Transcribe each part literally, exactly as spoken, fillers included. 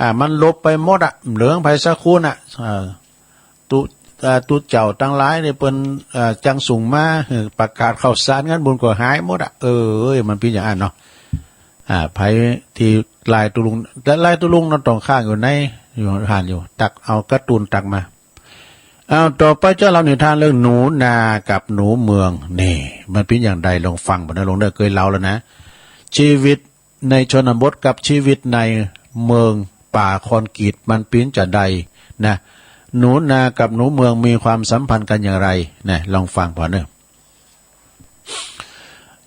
อ่า มันหลบไปหมดอะ เหลือใผสักคนอะ เออ ตุ๊ อ่า ตุ๊เจ้าตังหลายนี่เปิ้น อ่า จังสุงมา เออ ประกาศข่าวสารงานบุญก็หายหมดอะ เออ มันเป๋นอย่างอั้นเนาะ อ่า ใผตี้ลายตุ๊ลุง ลายตุ๊ลุงนั้นต้องค้างอยู่ใน อยู่หั้นอยู่ ตักเอาการ์ตูนตักมา เอา ต่อไปจะเล่านิทานเรื่องหนูนากับหนูเมือง นี่ มันเป๋นอย่างใด ลองฟังบ่าเน่อ ลองเน่อ เกยเล่าแล้วนะ ชีวิตในชนบทกับชีวิตในเมืองป่าคอนกรีตมันเป๋นจะใดนะ หนูนากับหนูเมืองมีความสัมพันธ์กันอย่างไรนะ ลองฟังบ่าเน่อ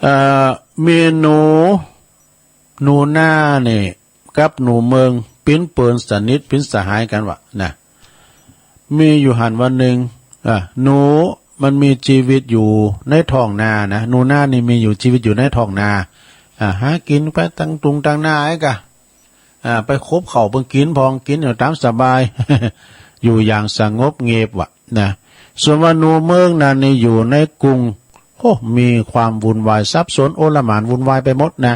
เอ่อ มีหนู หนูนานี่กับหนูเมืองเป๋นเปือนสนิทเป๋นสหายกั๋นว่ะนะ มีอยู่หั้นวันนึ่ง อ่ะ หนูมันมีชีวิตอยู่ในท้องนานะ หนูนานี่มีอยู่ชีวิตอยู่ในท้องนา อ่ะ หากิ๋นไปตังตุงตังนาไอ้กะ อ่า ไปขบเข้าเปิ้นกิ๋นพ่อง กิ๋นอยู่ต๋ามสบาย อยู่อย่างสงบเงียบว่ะนะ ส่วนว่าหนูเมืองนั้นนี่อยู่ในกรุง โอ้ มีความวุ่นวายสับสนโอลหม่านวุ่นวายไปหมดนะ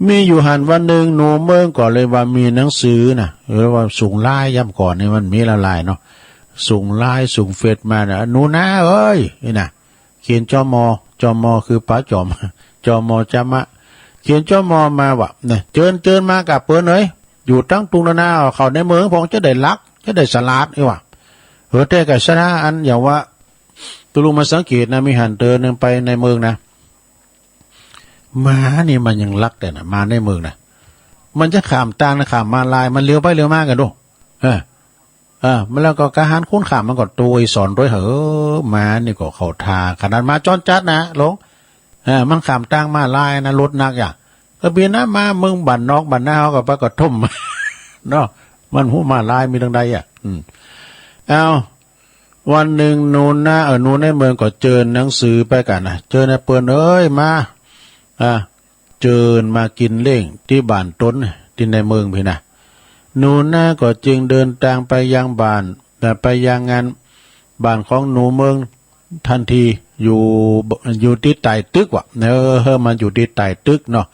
มีอยู่หั้นวันนึ่งหนูเมืองก็เลยว่ามีหนังสือนะ เออ ว่าส่งไลน์ ยามก่อนนี่มันมีไลน์เนาะ ส่งไลน์ส่งเฟซมานะ หนูนาเอ้ย นี่นะ เขียนจอมอ จอมอคือป๋าจ๋อม จอมอจามะ เขียนจอมอมาว่ะนะ เจิญ เจิญมาก่ะเปิ้นเอ๋ย อยู่ตังตุงนานา เข้าในเมืองพ่องจะได้หลัก จะได้สลาด นี่ว่ะ เออ แต่ก็ชะนะอันอย่างว่า ตุ๊ลุงมาสังเกตนะ มีหั้นเตื้อนึ่งไปในเมืองนะ หมานี่มันยังลักแต๊นะ หมาในเมืองนะ มันจะข้ามตางนะ ข้ามม้าลาย มันเลียวไปเลียวมาก่ะดู เออ เออ มันแล้วก็กาหารคุ้นข้ามมันก็ตวยสอนตวย เออ หมานี่ก็เข้าท่า ขนาดหมาจรจัดนะ หลง เออ มันข้ามตางม้าลายนะ รถหนักอ่ะ ก็เป๋นนะ หมาเมืองบ้านนอกบ้านนาเฮาก็ไปกระท่ม เนาะ มันฮู้ม้าลายมีตังใดอ่ะ อืม เอา วันนึ่งหนูนา เออ หนูในเมืองก็เจิญหนังสือไปก่ะนะ เจิญนะ เปิ้นเอ๋ย มา อ่า เจิญมากิ๋นเลี้ยงตี้บ้านต๋น ตี้ในเมืองพี้นะ หนูนาก็จึงเดินตางไปยังบ้าน เอ่อ ไปยังงานบ้านของหนูเมืองทันที อยู่ อยู่ตี้ใต้ตึกว่ะ เออ มันอยู่ตี้ใต้ตึกเนาะ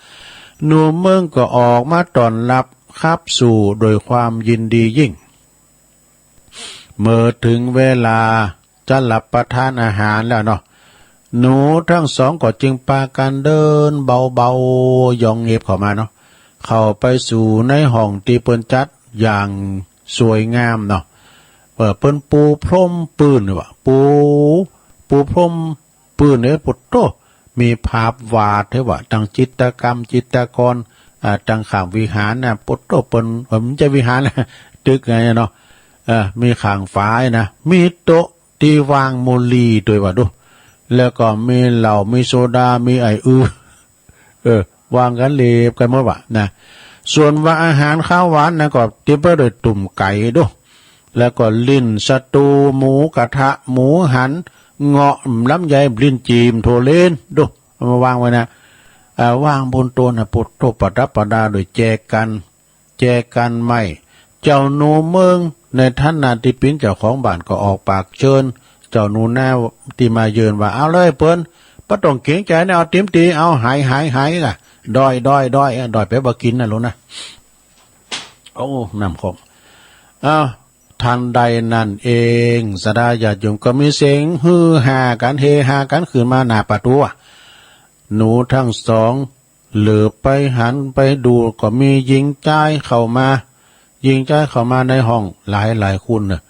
หนูเมืองก็ออกมาต้อนฮับคับสู้โดยความยินดียิ่ง เมื่อเถิงเวลาจะรับประทานอาหารแล้วเนาะ หนูตังสองก็จึงปากั๋นเดินเบาๆ ย่องเงียบเข้ามาเนาะ เข้าไปสู่ในห้องตี้เปิ้นจัดอย่างสวยงามเนาะ เออ เปิ้นปูพรมปื้นว่ะ ปู ปูพรม ปื้นเนี่ย โผโต้ มีภาพวาดเต๋ว่า ตังจิตรกรรม จิตรกร อ่า ตังข้างวิหารนะ โผโต้ เปิ้น เอ่อ บ่ใจ้วิหารนะ ตึกไงเนาะ เออ มีข้างฝานะ มีโต๊ะตี้วางโมลีตวยว่ะดู แล้วก็มีเหล้า มีโซดา มีไอ้อือ เออ วางกั๋นเรียบกั๋นหมดว่ะนะ ส่วนว่าอาหารคาวหวานนะ ก็เตรียมไปโดยตุ่มไก่ดู แล้วก็ลิ้นสะตู หมูกระทะ หมูหัน เงาะ ลำไย ลิ้นจี่ ถั่วเลนดู เอามาวางไว้นะ อ่า วางบนโต๊ะนะ โผโต้ ประดับประดาโดยแจกัน แจกันไม้ เจ้าหนูเมืองในฐานะตี้เป๋นเจ้าของบ้านก็ออกปากเจิญ เจ้าหนูนาตี้มาเยือนว่า เอาเลยเปิ้น บ่ต้องเกรงใจ๋นะ เอาเต๋มตี้ เอา ไห ไห ไห ก่ะ ด้อย ด้อย ด้อย อ่ะ ด้อยแป๋ว่ากิ๋นนะลูกนะ โอ้ น้ำขม อ้าว ทันใดนั้นเอง ศรัทธาญาติโยมก็มีเสียงฮือฮากั๋น เฮฮากั๋นขึ้นมาหน้าประตู๋อะ หนูตังสองเหลือบไปหันไปดูก็มีญิงจายเข้ามา ญิงจายเข้ามาในห้องหลายๆ คนน่ะ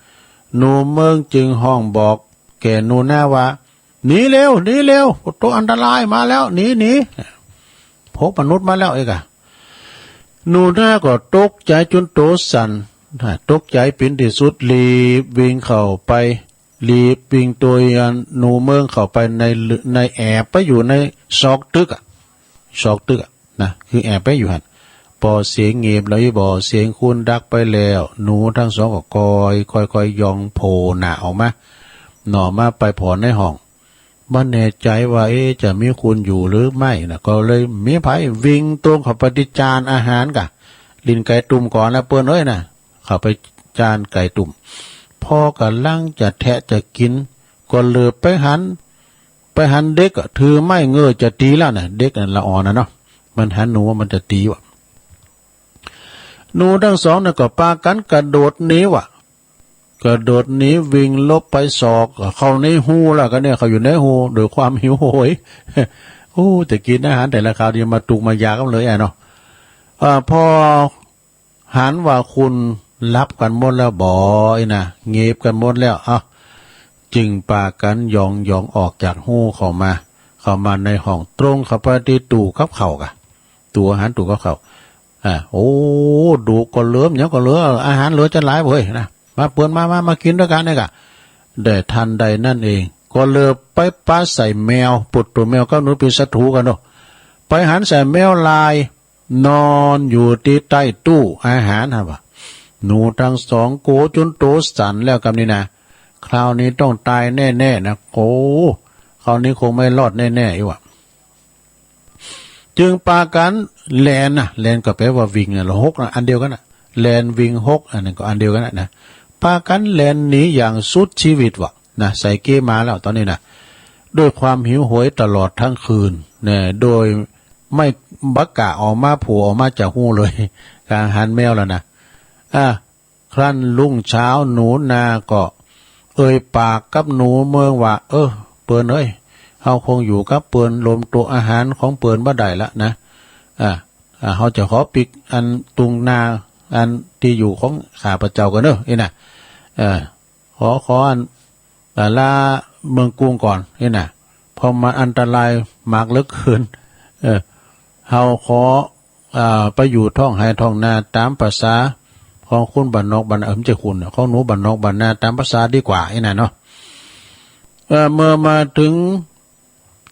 หนูเมืองจึงฮ้องบอกแก่หนูนาว่า หนีเร็ว หนีเร็ว โผโต้ อันตรายมาแล้ว หนี หนี พบมนุษย์มาแล้ว เอ๊ะกะ หนูนาก็ตกใจ๋จ๋นตั๋วสั่น ตกใจ๋เป๋นตี้สุด รีบวิ่งเข้าไป รีบวิ่งตวยหนูเมืองเข้าไปใน ใน แอบไปอยู่ในซอกตึกอะ ซอกตึกอะนะ คือแอบไปอยู่หั้น ปอเสียงเงียบแล้ว อีบ่อเสียงคนดังไปแล้ว หนูตังสองก็ค่อย ค่อย ค่อยย่องโผล่หน้าออกมา หน่อมาไปผ่อในห้อง บ่แน่ใจ๋ว่า เอ๊ะ จะมีคนอยู่หรือไม่นะ ก็เลยบ่มีใผ วิ่งตรงเข้าไปตี้จานอาหารก่ะ ลิ้นไก่ตุ่มก่อนนะเปิ้นเอ้ยนะ เข้าไปจานไก่ตุ่ม พอก่ำลังจะแทะจะกิ๋น ก็เหลือบไปหัน ไปหันเด็กอะ ถือไม้เงื้อจะตี๋แล้วนะ เด็กอันละอ่อนน่ะเนาะ มันหันหนูมันจะตี๋ว่ะ หนูตังสองเนี่ยก็ปากั๋นกระโดดหนีว่ะ กระโดดหนีวิ่งหลบไปสอดเข้าในฮูแล้ว ก็เนี่ยเข้าอยู่ในฮูด้วยความหิวโหย โอ้ แต่กิ๋นอาหารแต่ละคราวนี่มาตุกมายากกั๋นเลยอะเนาะ เอ่อ พอหันว่าคนหลับกั๋นหมดแล้วบ่อ อี้นะ เงียบกั๋นหมดแล้ว เอ้า จึงปากั๋นหยองๆ ออกจากฮูเข้ามา เข้ามาในห้อง ตรงเข้าไปตี้ตู้กับข้าวก่ะ ตู้อาหาร ตู้กับข้าว อ่า โอ้ ดูก็เหลือ หยังก็เหลือ อาหารเหลือจะหลายเว้ยนะ มาเปือน มา มา มากิ๋นตวยกั๋นเนี่ยก่ะ ได้ทันใดนั้นเอง ก็เลยไปปาใส่แมว ปุดตั๋วแมวกับหนูเป๋นศัตรู๋กั๋นเนาะ ไปหันใส่แมวลาย นอนอยู่ตี้ใต้ตู้อาหารหั้นว่ะ หนูตังสองโก๋จ๋นโตสั่นแล้วกำนี้นะ คราวนี้ต้องต๋ายแน่ๆ นะ โอ้ คราวนี้คงไม่รอดแน่ๆ อี้ว่ะ จึงปากั๋นแล่นนะ แล่นก็แปลว่าวิ่งนะ ละหกนะ อันเดียวกั๋นนะ แล่นวิ่งหก อันนั้นก็อันเดียวกั๋นนะ นะ ปากั๋นแล่นหนีอย่างสุดชีวิตว่ะนะ ใส่เก๊มาแล้วต๋อนนี้นะ ด้วยความหิวโหยตลอดทั้งคืนนะ โดยไม่ บ่กล้าออกมาโผล่ออกมาจากฮูเลย ก๋างหันแมวแล้วนะ อ่ะ ครั้นรุ่งเช้าหนูนาก็เอ่ยปากกับหนูเมิงว่า เออ เปิ้นเอ้ย เฮาคงอยู่กับเปิ้นรวมตั๋วอาหารของเปิ้นบ่ได้ละนะ อ่า อ่า เฮาจะขอปิ๊กอันตุงนา อันตี้อยู่ของข้าพเจ้าก่อนเน่อ อี้นะ เออ ขอ ขออัน อ่า ลาเมืองกรุงก่อน อี้นะ เพราะมันอันตรายมากเหลือเกิน เออ เฮาขอ อ่า ไปอยู่ท้องไฮ่ท้องนาต๋ามภาษาของคนบ้านนอกบ้าน เออ บ่ใจ้คน ของหนูบ้านนอกบ้านนาต๋ามภาษาดีกว่า อี้นะเนาะ เออ เมื่อมาเถิง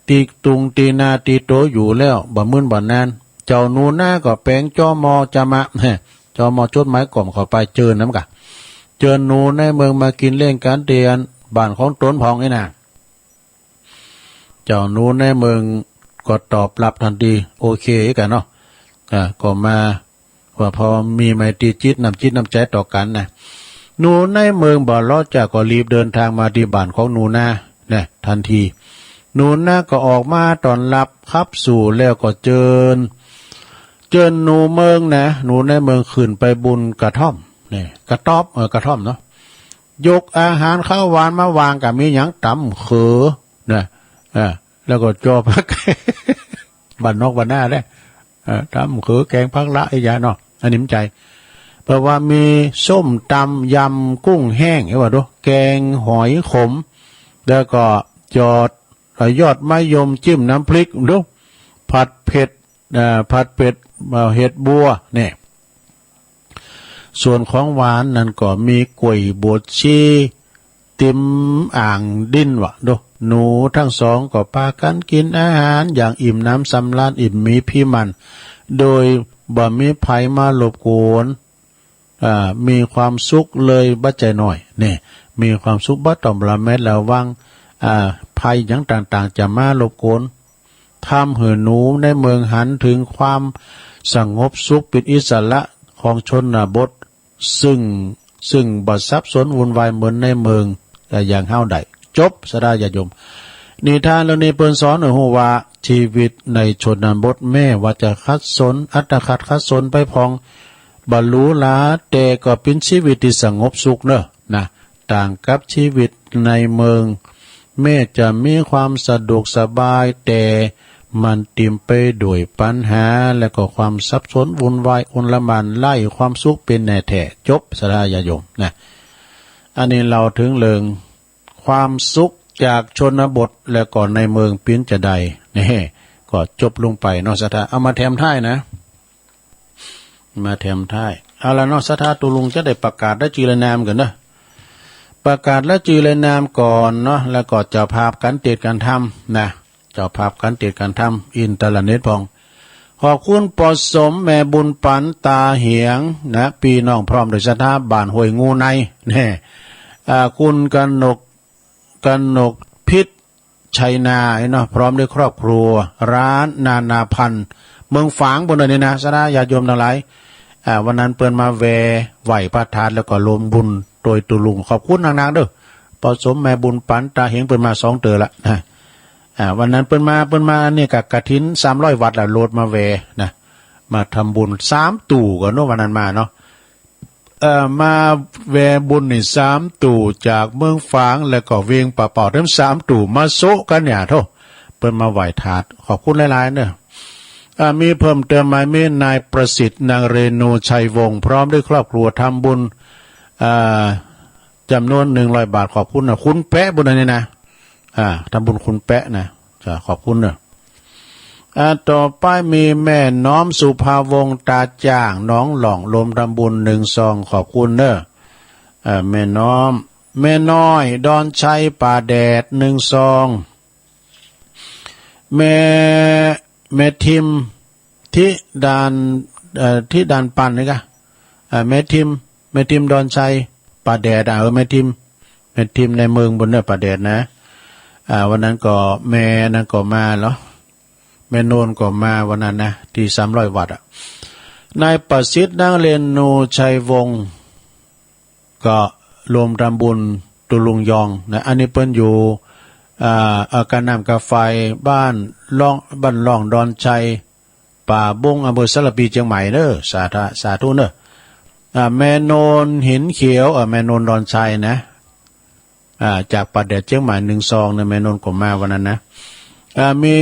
ตี้ตุงตี้นาตี้โตอยู่แล้ว บ่มื้นบ่นาน เจ้าหนูนาก็แป๋งจอมอจะมา จอมอจดหมายก๋อมเข้าไปเจิญนำก่ะ เจิญหนูในเมืองมากิ๋นเล้งกั๋นตี้บ้านของต๋นพ่อง อี้นะ เจ้าหนูในเมืองก็ตอบรับทันที โอเคก่ะเนาะ อ่า ก็มา ว่าพอมีไมตรีจิต น้ำจิตน้ำใจ๋ต่อกั๋นนะ หนูในเมืองบ่รอจ๊ะก็รีบเดินทางมาตี้บ้านของหนูนานะ ทันที หนูนาก็ออกมาต้อนฮับขับสู้ แล้วก็เจิญ เจิญหนูเมืองนะ หนูในเมืองขึ้นไปบนกระท่อม นี่ กระต๊อบ เออ กระท่อมเนาะ ยกอาหารคาวหวานมาวาง ก็มีหยังต๋ำเขือนะ อ่า แล้วก็จอผัก บ้านนอกบ้านนาแหละ เอ่อ ต๋ำเขือแกงผักละ อี้หยังเนาะ อันนี้มันใจ๋ เพราะว่ามีส้มต๋ำ ยำกุ้งแห้ง เห็นบ่ดู แกงหอยขม แล้วก็ยอด เอ่อ ยอดมะยมจิ้มน้ำพริก ดู ผัดเผ็ด เอ่อ ผัดเผ็ด เอ่อ เห็ดบัว เนี่ย ส่วนของหวานนั้นก็มีก๋วยบวชชี ติ่มอ่างดินว่ะ ดู หนูตังสองก็ปากั๋นกิ๋นอาหารอย่างอิ่มหนำสำราญ อิ่มมีผีหมั้น โดยบ่มีใผมารบกวน อ่า มีความสุขเลยบ่ใจ้น้อย นี่ มีความสุขบ่ต้องระแมดระวัง อ่า ภัยหยังต่างๆ จะมารบกวน ทำหื้อหนูในเมืองหันเถิงความสงบสุขเป๋นอิสระของชนบท ซึ่ง ซึ่งบ่สับสนวุ่นวายเหมือนในเมือง อ่า อย่างเฮาได้ จบ ศรัทธาญาติโยม นิทานเรื่องนี้เปิ้นสอนหื้อฮู้ว่า ชีวิตในชนบทแม้ว่าจะขัดสน อัตคัดขัดสนไปพ่อง บ่หรูหรา แต่ก็เป๋นชีวิตตี้สงบสุขเน่อ นะ ต่างกับชีวิตในเมือง แม้จะมีความสะดวกสบาย แต่มันเต๋มไปด้วยปัญหา และก็ความสับสนวุ่นวาย อลหม่าน ไร้ความสุขเป๋นแน่แท้ จบ ศรัทธาญาติโยม นะ อันนี้เล่าเถิงเรื่องความสุขจากชนบท และก็ในเมืองเป๋นจาใด นี่ ก็จบลงไปเนาะ ศรัทธา เอามาแถมท้ายนะ มาแถมท้าย เอาละเนาะ ศรัทธา ตุ๊ลุงจะได้ประกาศรายจื้อรายนามก่อนเนาะ ประกาศรายจื้อรายนามก่อนเนาะ แล้วก็เจ้าภาพก๋านเตศน์ก๋านธรรมนะ เจ้าภาพก๋านเตศน์ก๋านธรรม อินเทอร์เน็ตพ่อง ขอบคุณป้อสมแม่บุญปั๋นต๋าเหงนะ ปี้น้องพร้อมด้วยศรัทธา บ้านห้วยงูใน แน่ อ่า คุณกนก กนกพิษ ชัยนาเนาะ พร้อมด้วยครอบครัว ร้านนานาพันธุ์ เมืองฝางปู้นเน่อนี่นะ ศรัทธาญาติโยมตังหลาย อ่า วันนั้นเปิ้นมาแวะไหว้พระธาตุ แล้วก็รวมบุญโตยตุ๊ลุง ขอบคุณนักๆ เด้อ ป้อสมแม่บุญปั๋นต๋าเหง เปิ้นมาสองเตื้อละนะ อ่า วันนั้นเปิ้นมา เปิ้นมาเนี่ยกับกฐินสามร้อยวัตต์ละ โลดมาแวะนะ มาทำบุญสามตู้ก่อนเนาะ วันนั้นมาเนาะ เอ่อ มาแวะบุญนี่สามตู้จากเมืองฝาง แล้วก็เวียงป่าเป้าแถมสามตู้ มาโซะกั๋นเนี่ย โธ่ เปิ้นมาไหว้ถาด ขอบคุณหลายๆ เนาะ อ่า มีเพิ่มเติมไหม มีนายประสิทธิ์ นางเรนู ชัยวงศ์ พร้อมด้วยครอบครัวทำบุญ อ่า จ๋ำนวนหนึ่งร้อยบาท ขอบคุณนะ คุณแป๊ะบุญอันนี้นะ อ่า ทำบุญคุณแป๊ะนะ จ้ะ ขอบคุณเนาะ อ่า ต่อไปมีแม่น้อม สุภาวงศ์ ตาจ่าง หนองหล่อง รวมทำบุญหนึ่งซอง ขอบคุณเนาะ อ่า แม่น้อม แม่น้อย ดอนชัย ป่าแดด หนึ่งซอง แม่ แม่ทิม ธิดาน เอ่อ ธิดานปันนี่กะ เอ่อ แม่ทิม แม่ทิม ดอนชัย ป่าแดดอะ เออ แม่ทิม แม่ทิมในเมืองบุญเนาะ ป่าแดดนะ อ่า วันนั้นก็แม่นั้นก็มาเหรอ แม่โนนก็มาวันนั้นนะ ตี้สามร้อยวัตต์อะ นายประสิทธิ์ นางเรนู ชัยวงศ์ ก็รวมทำบุญตุ๊ลุงยองนะ อันนี้เปิ้นอยู่ อ่า เอ่อ ก้านน้ำก้าไฟ บ้านล่อง บ้านล่องดอนชัย ป่าบง อำเภอสารภี เจียงใหม่เนาะ สาธุ สาธุเนาะ อ่า แม่โนน หินเขียว เอ่อ แม่โนน ดอนชัยนะ อ่า จากป่าแดด เจียงใหม่ หนึ่งซองเนาะ แม่โนนก็มาวันนั้นนะ อ่า มี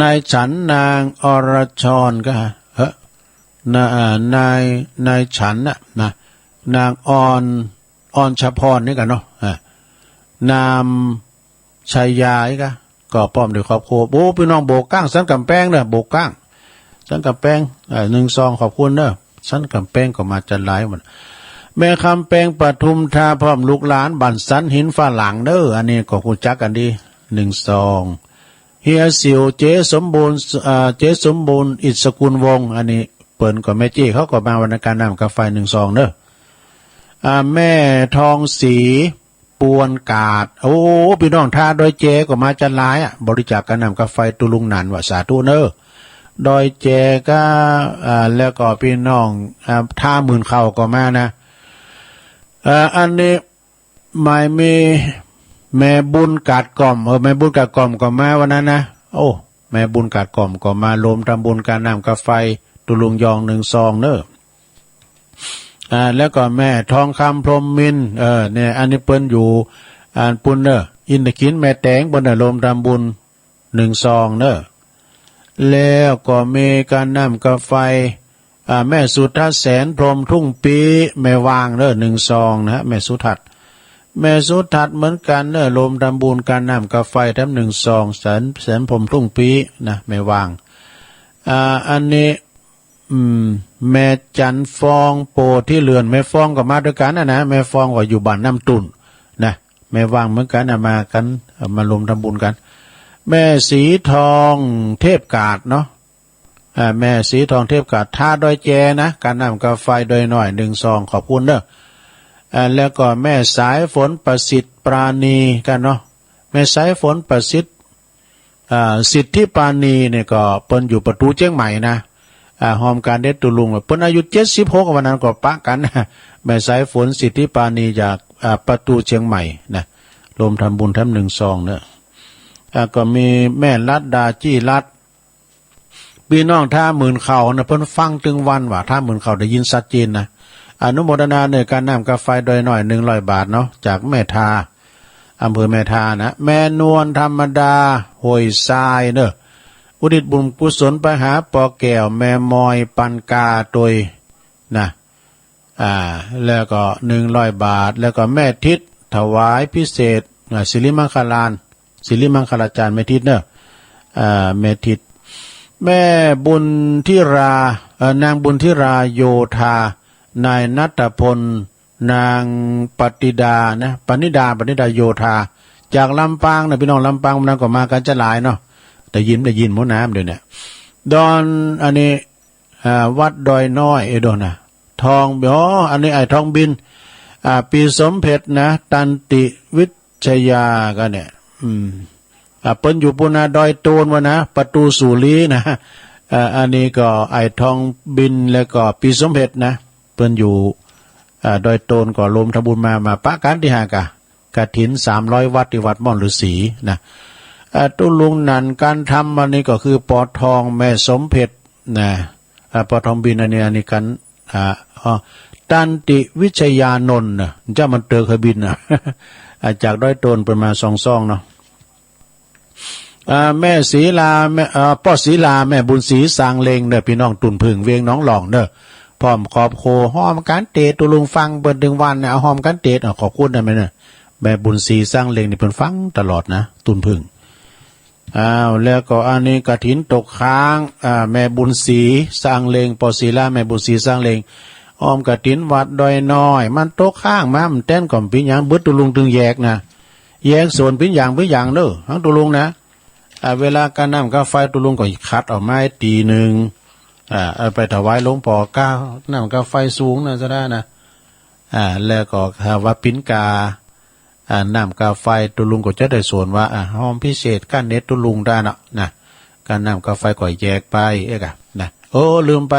นายฉัน นางอรชรก็ เฮ้อ นะ อ่า นาย นายฉันน่ะนะ นางออน ออนชพรนี่กะเนาะ อ่า นามชัยยานี่กะ ก็พร้อมด้วยครอบครัว โอ้ ปี้น้องโบก้าง สันก๋ำแปงเนาะ โบก้าง สันก๋ำแปง อ่า หนึ่งซอง ขอบคุณเนาะ สันก๋ำแปงก็มาจ๋าหลายวัน แม่คำแปง ปทุมธา พร้อมลูกหลาน บ้านสันหินฝรั่งเนาะ อันนี้ก็ฮู้จักกั๋นดี หนึ่งซอง เฮียสิว เจ๊สมบูรณ์ เอ่อ เจ๊สมบูรณ์ อิศกุลวงศ์ อันนี้เปิ้นก็ แม่เจ๊เขาก็มาวันนั้น ก้านน้ำก้าไฟ หนึ่งซองเนาะ อ่า แม่ทองศรี ปวนกาด โอ้ ปี้น้องท่าดอยแจก็มาจ๋าหลายอะ บริจาคก้านน้ำก้าไฟตุ๊ลุงหนานว่า สาธุเนาะ ดอยแจก็ อ่า แล้วก็ปี้น้อง อ่า ท่าหมื่นเข่าก็มานะ อ่า อันนี้ หมายมีแม่บุญกาดก่อม เออ แม่บุญกาดก่อมก็มาวันนั้นนะ โอ้ แม่บุญกาดก่อมก็มารวมทำบุญก้านน้ำก้าไฟตุ๊ลุงยอง หนึ่งซองเนาะ อ่า แล้วก็แม่ทองคำ พรหมมินทร์ เออ เนี่ย อันนี้เปิ้นอยู่ อ่า ปุ้นเนาะ อินทขิล แม่แตง เปิ้นน่ะรวมทำบุญ หนึ่งซองเนาะ แล้วก็มีก้านน้ำก้าไฟ อ่า แม่สุทัศน์ แสนพรหม ทุ่งปี้ แม่วางเนาะ หนึ่งซองนะฮะ แม่สุทัศน์ แม่สุทัศน์เหมือนกั๋นเนาะ รวมทำบุญก้านน้ำก้าไฟแถมหนึ่งซอง แสน แสนพรหม ทุ่งปี้นะ แม่วาง อ่า อันนี้ อืม แม่จันทร์ฟอง โพธิเรือน แม่ฟองก็มาด้วยกั๋นนะนะ แม่ฟองก็อยู่บ้านน้ำตุ่นนะ แม่วางเหมือนกั๋นนะ มากั๋น เอ่อ มารวมทำบุญกั๋น แม่สีทอง เทพกาดเนาะ อ่า แม่สีทอง เทพกาด ท่าดอยแจนะ ก้านน้ำก้าไฟดอยน้อย หนึ่งซอง ขอบคุณเนาะ อ่า แล้วก็แม่สายฝน ประสิทธิ์ปราณีกั๋นเนาะ แม่สายฝน ประสิทธิ์ อ่า สิทธิปราณีเนี่ยก็เปิ้นอยู่ประตู๋เจียงใหม่นะ อ่า ฮอมก๋านเด็ดตุ๊ลุง เปิ้นอายุเจ็ดสิบหก วันนั้นก็ปะกั๋น แม่สายฝน สิทธิปราณี จาก อ่า ประตู๋เจียงใหม่นะ รวมทำบุญแถมหนึ่งซองเนาะ อ่า ก็มีแม่รัตดา จี้รัตน์ ปี้น้องท่าหมื่นเข่านะ เปิ้นฟังตึงวันว่า ท่าหมื่นเข่าได้ยินชัดเจนนะ อนุโมทนาเนาะ ก้านน้ำก้าไฟดอยน้อย หนึ่งร้อยบาทเนาะ จากแม่ทา อำเภอแม่ทานะ แม่นวล ธรรมดา ห้วยทรายเนาะ อุทิศบุญกุศลไปหาป้อแก้ว แม่มอย ปันกาตวยนะ อ่า แล้วก็หนึ่งร้อยบาท แล้วก็แม่ทิศ ถวายพิเศษ อ่า สิริมังคลา สิริมังคลาจารย์ แม่ทิศเนาะ อ่า แม่ทิศ แม่บุญธิรา เอ่อ นางบุญธิรา โยธา นายณัฐพล นางปฏิดานะ ปณิดา ปณิดา โยธา จากลำปางนะ ปี้น้องลำปางนั้นก็มากั๋นจ๋าหลายเนาะ ได้ยิน ได้ยินหมดน้ำเดี๋ยวนี้ ดอน อันนี้ อ่า วัดดอยน้อย เอ้ย โดนนะ ทอง อ๋อ อันนี้ไอ้ทองบิน อ่า ปี้สมเพชรนะ ตันติวิทยากั๋นเนี่ย อืม อ่า เปิ้นอยู่ปุ้นนะ ดอยตูนวะนะ ประตูสุรีนะ อ่า อันนี้ก็ไอ้ทองบิน แล้วก็ปี้สมเพชรนะ เปิ้นอยู่ อ่า ดอยตูน ก็รวมทำบุญมา มาปะกั๋นตี้หากะ กฐินสามร้อยวัตต์ตี้วัดม่อนฤๅษีนะ อ่า ตุ๊ลุงหนันกันธรรม อันนี้ก็คือปอทองแม่สมเพชรนะ อ่า ปอทองบิน อันนี้ อันนี้กัน อ่า อ๋อ ตันติวิชยานนท์นะ เจ้ามันเต๋อเคยบินนะ อ่า จากดอยโตนเปิ้นมาส่องๆ เนาะ อ่า แม่ศรีลา แม่ เอ่อ ป้อศรีลา แม่บุญศรี ซางเล็งเน่อ ปี้น้องตุ่นผึ่ง เวียงหนองหล่องเน่อ พร้อมครอบครัว ฮ้อมกั๋นเตศน์ ตุ๊ลุงฟังเปิ้นตึงวันเนี่ย เอาฮ้อมกั๋นเตศน์ อ่ะ ขอบคุณนะแม่เน่อ แม่บุญศรี ซางเล็งนี่เปิ้นฟังตลอดนะ ตุ่นผึ่ง อ้าว แล้วก็อันนี้กฐินตกค้าง อ่า แม่บุญศรี ซางเล็ง ป้อศรีลา แม่บุญศรี ซางเล็ง ฮ้อมกฐินวัดดอยน้อย มันตกค้างมา มันแต๊นก่อมปี้หยัง เบิดตุ๊ลุงตึงแยกนะ แยกโสนปี้หยังปี้หยังเน่อ หังตุ๊ลุงนะ อ่า เวลาก้าน้ำก้าไฟตุ๊ลุงก็ขัดเอาไม้ตี้นึ่ง อ่า เอาไปถวายหลวงป้อก้าน้ำก้าไฟสูงนะ สะด้านะ อ่า แล้วก็ถ้าว่าปิ้นก้า อ่า น้ำก้าไฟตุ๊ลุงก็จะได้โสนว่า อ่า ฮ้อมพิเศษ ก้าเน็ตตุ๊ลุงได้เนาะ นะ ก้าน้ำก้าไฟก็แยกไป เอ๊ะกะ นะ โอ้ ลืมไป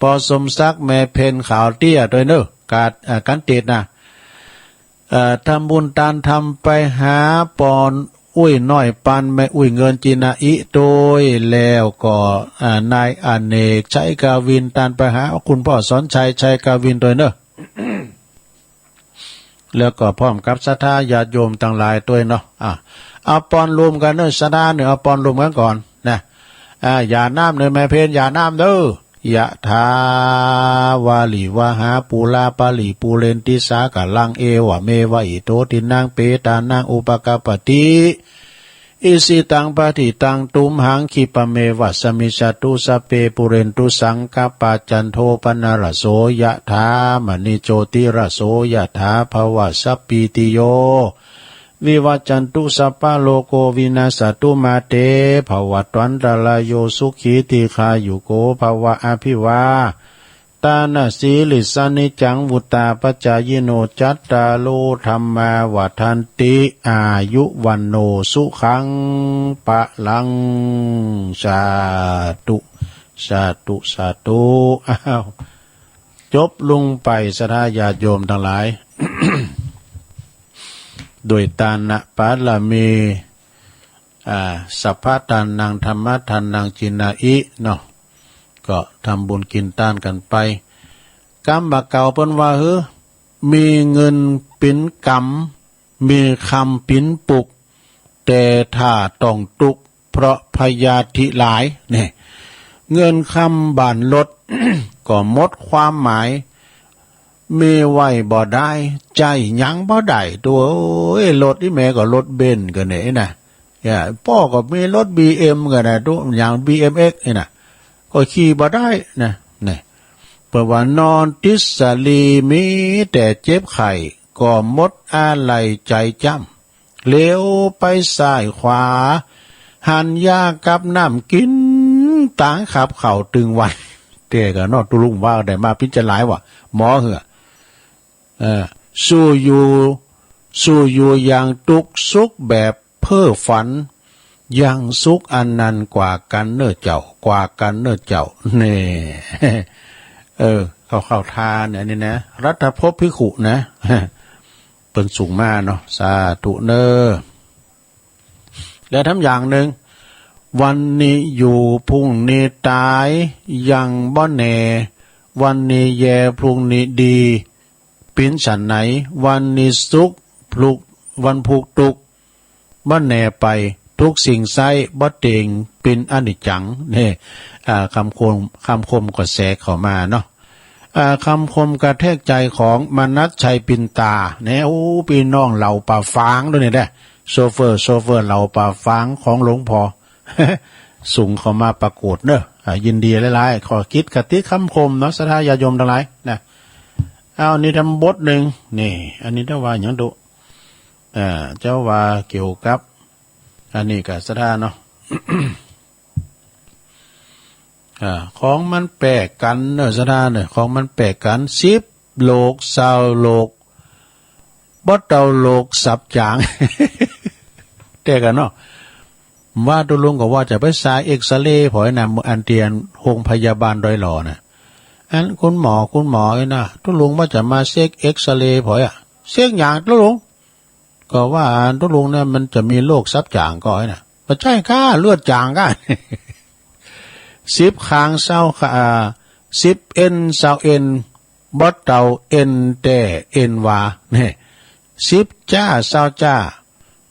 ป้อสมศักดิ์ แม่เพ็ญ ขาวเตี้ย ตวยเน่อ กั๋น อ่า กั๋นเตศน์นะ เอ่อ ทำบุญตานธรรมไปหาป้ออุ๊ยน้อยปัน แม่อุ๊ยเงิน จินาอิ ตวย แล้วก็ อ่า นายอเนก ชัยกวิน ตานไปหาคุณป้อสอนชัย ชัยกวิน ตวยเน่อ แล้วก็พร้อมกับศรัทธาญาติโยมตังหลายตวยเนาะ อ่ะ เอาปอนรวมกั๋นเน่อ ศรัทธาเน่อ เอาปอนรวมกั๋นก่อนนะ อ่า หย่าน้ำเน่อ แม่เพ็ญ หย่าน้ำเน่อ ยะถาวาริวหาปูราปะริปูเรนติสากะรัง เอวะเมวะอิโตทินนังเปตานังอุปะกัปปะติ อิสิตังปะฏิตังตุมหัง ขิปปะเมวะสะมิชฌะตุ สัพเพปูเรนตุสังกะปา จันโทปะนะระโส ยะถา มะณิโชติระโส ยะถา ภะวะสัพพีติโย วิวัจจันตุ สัพพะโลโกวินัสสะตุ มาเตภะวัตวันตะราโย สุขีทีฆายุโกภะวะ อะภิวาตานะสีลิสสะ นิจจังวุตตาปะจายิโน จัตตาโรธัมมาวัฑฒันติ อายุวัณโณสุขังพะลัง สาธุ สาธุ สาธุ อ้าว จบลงไปศรัทธาญาติโยมตังหลาย ด้วยตานะปารมี อ่า สัพพะตานัง ธัมมะตานัง จินาอิ เนาะ ก็ทำบุญกิ๋นตานกั๋นไป กำบ่าเก่าเปิ้นว่า หื้อ มีเงินปิ๋นกำ มีคำปิ๋นปุก แต่ถ้าต้องตุ๊กข์เพราะพยาธิหลาย เนี่ย เงินคำบ้านรถ ก็หมดความหมาย มีไว้บ่ได้ ใจ๊หยังบ่ได้ ตั๋วเอ้ย รถอี่แม่ก็รถเบนซ์กั๋นเนี่ยนะ เนี่ย ป้อก็มีรถบีเอ็มกั๋นนะ ตั๋วอย่างบีเอ็มเอ็กซ์นี่นะ ก็ขี่บ่ได้นะ เนี่ย เปิ้นว่านอนติดสะหลี มีแต่เจ็บไข้ ก็หมดอาลัยใจ๋จ้ำ เหลียวไปซ้ายขวา หันยากับน้ำกิ๋น ต๋างขับเข้าตึงวัน แต่ก็เนาะ ตุ๊ลุงว่าได้มาปิ๊นจะหลายว่ะ หมอเหื้อ เออ สู้อยู่ สู้อยู่อย่างตุ๊กข์สุขแบบเพ้อฝัน ยังสุขอันนั้นกว่ากั๋นเน่อเจ้า กว่ากั๋นเน่อเจ้า แน่ เออ เข้า เข้าทางเนี่ย อันนี้นะ รัตภพภิกขุนะ เปิ้นส่งมาเนาะ สาธุเน่อ แล้วแถมอย่างนึ่ง วันนี้อยู่ พรุ่งนี้ต๋าย ยังบ่แน่ วันนี้แย่ พรุ่งนี้ดี ปิ๋นฉันไหน วันนี้สุข พลุก วันพุธตุ๊กข์ บ่แน่ไป ทุกสิ่งไซร้บ่เต็ง ปิ๋นอนิจจัง เนี่ย อ่า คำคม คำคมก็แสเข้ามาเนาะ อ่า คำคมกระแทกใจของมนัสชัยปินตา เนี่ย โอ้ ปี้น้องเหล่าป่าฝางตวยนี่แหละ โชเฟอร์ โชเฟอร์เหล่าป่าฝางของหลวงป้อ ส่งเข้ามาปรากฏเน่อ อ่า ยินดีหลายๆ ขอกิ๋นกะติกคำคมเนาะ ศรัทธาญาติโยมตังหลายนะ เอา นี่ทำบทนึ่ง นี่ อันนี้เจ้าว่าหยังดู อ่า เจ้าว่าเกี่ยวกับ อันนี้กะศรัทธาเนาะ อ่า ของมันแปลกกั๋นเน่อ ศรัทธาเน่อ ของมันแปลกกั๋น สิบโลก ซาวโลก บ่เต้าโลกสับจ๋าง แต่กั๋นเนาะ ว่าตุ๊ลุงก็ว่าจะไปส่ายเอ็กซเรย์ผอยนะ อันเตียนโฮงพยาบาลดอยหล่อนะ อันคุณหมอ คุณหมอเอ้ยนะ ตุ๊ลุงว่าจะมาเช็คเอ็กซเรย์ผอยอะ เช็คหยังตุ๊ลุง ก็ว่าตุ๊ลุงเนี่ยมันจะมีโรคสับจ๋างก่อนะ บ่ใจ้ก้า เลือดจ๋างก้า สิบคางซาวขา อ่า สิบเอ็นซาวเอ็น บ่เต๋าเอ็นแต๊เอ็นหวา เนี่ย สิบจ๊าซาวจ๊า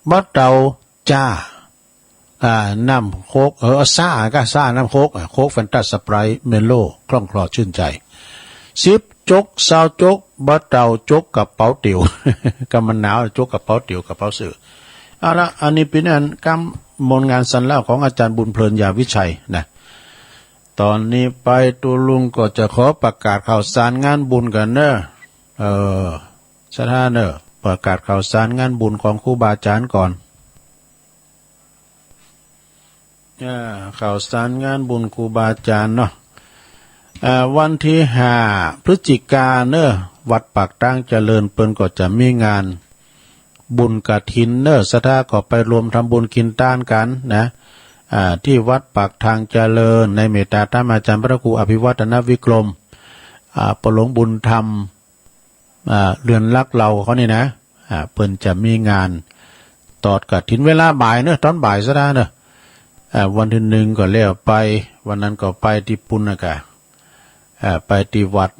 บ่เต๋าจ๊า อ่า น้ำโค้ก เออ ซ่าก้า ซ่าน้ำโค้ก อ่ะ โค้ก แฟนตา สไปร์ต เมโล่ คล่องคลอชื่นใจ๋ สิบจ๊กซาวจ๊ก บ่เต๋าจ๊กกระเป๋าเตี๋ยว ก็มันหนาว จ๊กกระเป๋าเตี๋ยว กระเป๋าเสื้อ เอาละ อันนี้เป๋นอันกำมวลงานสรรเล่าของอาจ๋ารย์บุญเพลิน ยาวิชัยนะ ต๋อนนี้ไปตุ๊ลุงก็จะขอประกาศข่าวสารงานบุญก่อนเน่อ เออ ศรัทธาเน่อ ประกาศข่าวสารงานบุญของครูบาอาจ๋ารย์ก่อน อ่า ข่าวสารงานบุญครูบาอาจ๋ารย์เนาะ อ่า วันตี้ห้าพฤศจิกาเน่อ วัดปากตางเจริญเปิ้นก็จะมีงานบุญกฐินเน่อ ศรัทธาก็ไปรวมทำบุญกิ๋นตานกั๋นนะ อ่า ตี้วัดปากตางเจริญ ในเมตตาธรรมาจ๋ารย์พระครูอภิวัฒนวิกรม อ่า ป้อหลวงบุญธรรม อ่า เรือนรักเราเขานี่นะ อ่า เปิ้นจะมีงานตอดกฐินเวลาบ่ายเน่อ ต๋อนบ่ายศรัทธาเน่อ อ่า วันตี้หนึ่งก็แล้วไป วันนั้นก็ไปตี้ปุ้นนะก้า อ่า ไปตี้วัด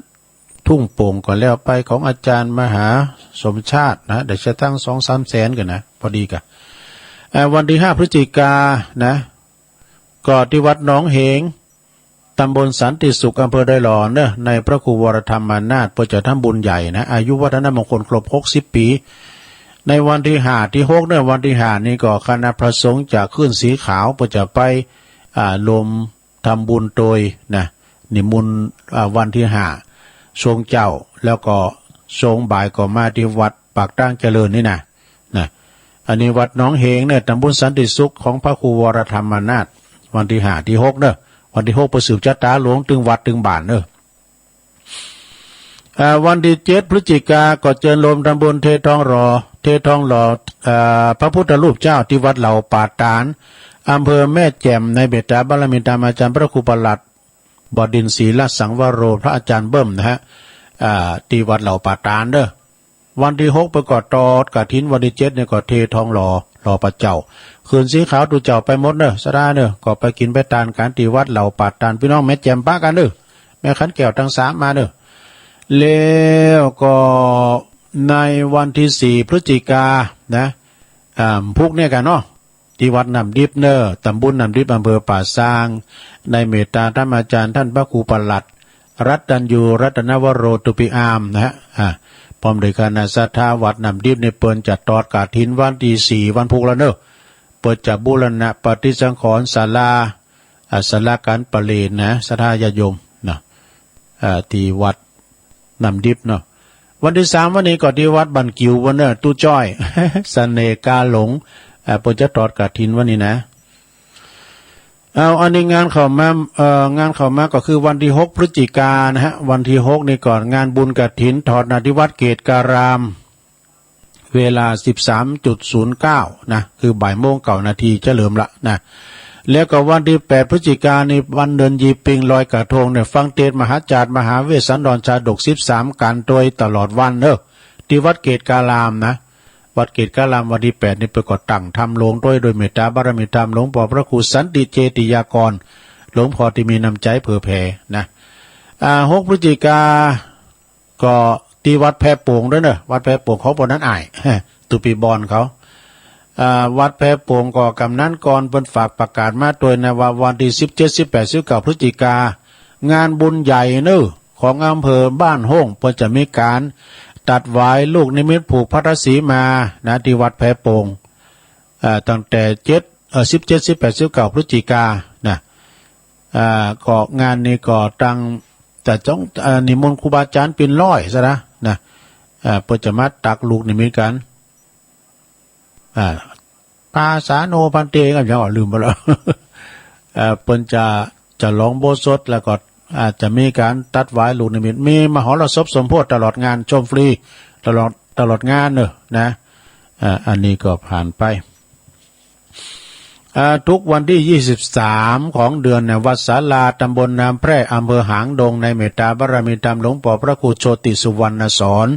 ทุ่งโป่งก็แล้วไป ของอาจ๋ารย์มหาสมชาตินะ ได้สตางค์สองสามแสนกั๋นนะ พอดีก้า อ่า วันตี้ห้าพฤศจิกานะ ก็ตี้วัดหนองเหง ตำบลสันติสุข อำเภอดอยหล่อเน่อ ในพระครูวรธรรมานาถ เปิ้นจะทำบุญใหญ่นะ อายุวัฒนมงคลครบหกสิบปี๋ ในวันตี้ห้าตี้หกเน่อ วันตี้ห้านี่ก็คณะพระสงฆ์จากคลื่นสีขาว เปิ้นจะไป อ่า รวมทำบุญโตยนะ นิมนต์ อ่า วันตี้ห้า ช่วงเจ๊า แล้วก็ช่วงบ่ายก็มาตี้วัดปากตางเจริญนี่นะ นะ อันนี้วัดหนองเหงเน่อ ตำบลสันติสุข ของพระครูวรธรรมานาถ วันตี้ห้าตี้หกเน่อ วันตี้หกไปสืบจะต๋าหลวงตึงวัดตึงบ้านเน่อ อ่า วันตี้เจ็ดพฤศจิกาก็เจิญรวมทำบุญเททองหล่อ เททองหล่อ อ่า พระพุทธรูปเจ้าตี้วัดเหล่าป่าตาด อำเภอแม่แจ่ม ในเมตตาบารมีธรรมอาจ๋ารย์พระครูประหลัด บดินทร์ศรีลสังวโร พระอาจ๋ารย์เบิ้มนะฮะ อ่า ตี้วัดเหล่าป่าตาดเน่อ วันตี้หกเปิ้นก็ตอดกฐิน วันตี้เจ็ดนี่ก็เททองหล่อ หล่อพระเจ้า คลื่นสีขาวตุ๊เจ้าไปหมดเน่อ ศรัทธาเน่อ ก็ไปกิ๋นไปตานกั๋นตี้วัดเหล่าป่าตาด ปี้น้องแม่แจ่มปะกั๋นเน่อ แม่ขันแก้วตังสามมาเน่อ แล้วก็ในวันตี้สี่พฤศจิกานะ อ่า พุกเนี่ยกั๋นเนาะ ตี้วัดน้ำดิบเน่อ ตำบลน้ำดิบ อำเภอป่าซาง ในเมตตาธรรมาจ๋ารย์ต้านพระครูประหลัด รัตตัญญู รัตนวโร ตุปิอามนะฮะ อ่า พร้อมโดยคณะศรัทธาวัดน้ำดิบนี่ เปิ้นจะตอดกฐินวันตี้สี่ วันพุกแล้วเน่อ เปิ้นจะบูรณะปฏิสังขรณ์ศาลา อ่า ศาลาการประเรียนนะ ศรัทธาญาติโยมเนาะ อ่า ตี้วัดน้ำดิบเนาะ วันตี้สามวันนี้ก็ตี้วัดบ้านกิ่ววันเน่อ ตุ๊จ้อย เสน่ห์กาหลง อ่า เปิ้นจะตอดกฐินวันนี้นะ เอา อันนี้งานเข้ามา เอ่อ งานเข้ามาก็คือวันตี้หกพฤศจิกานะฮะ วันตี้หกนี่ก็งานบุญกฐินถอดนาทิวัตรเกตุการาม เวลาสิบสามจุดศูนย์เก้านะ คือบ่ายโมงเก้านาทีจะเริ่มละนะ แล้วก็วันตี้แปดพฤศจิกานี่วันเดือนยี่เป็งลอยกระทงเนี่ย ฟังเตสน์มหาจาตุมหาเวสสันดรชาดกสิบสามกัณฑ์โตยตลอดวันเน่อ ตี้วัดเกตุการามนะ วัดเกตุการามวันตี้แปดนี่เปิ้นก็ตั้งธรรมโลงโตย โดยเมตตาบารมีธรรมหลวงป้อพระครูสันติเจติยากร หลวงป้อตี้มีน้ำใจ๋เผื่อแผ่นะ อ่า หกพฤศจิกา ก็ตี้วัดแพโป่งด้วยเน่อ วัดแพโป่งของป้อนั้นอ้าย ตุปีบอนเขา อ่า วัดแพโป่งก็กำนันกรเปิ้นฝากประกาศมาตวยนะว่าวันตี้สิบเจ็ด สิบแปด สิบเก้าพฤศจิกา งานบุญใหญ่เน่อ ของอำเภอบ้านโฮ่ง เปิ้นจะมีก๋านตัดหวายลูกนิมิตผูกพัทธสีมานะ ตี้วัดแพโป่ง อ่า ตั้งแต่เจ็ด เอ่อ สิบเจ็ด สิบแปด สิบเก้าพฤศจิกานะ อ่า ก็งานนี้ก็ตั้งแต่จ้อง อ่า นิมนต์ครูบาอาจ๋ารย์เป๋นร้อยซะนะ นะ อ่า เปิ้นจะมาตักลูกนิมิตกั๋น อ่า ปาสาโนภันเต ก็ยังลืมไปแล้ว เอ่อ เปิ้นจะ จะหลองอุโบสถ แล้วก็อาจจะมีก๋านตัดหวายลูกนิมิต มีมหรสพสมโพธิตลอดงาน ชมฟรีตลอด ตลอดงานเน่อนะ อ่า อันนี้ก็ผ่านไป อ่า ทุกวันตี้ยี่สิบสามของเดือนเนี่ย วัดศาลา ตำบลน้ำแพร่ อำเภอหางดง ในเมตตาบารมีธรรมหลวงป้อพระครูโชติสุวรรณสอน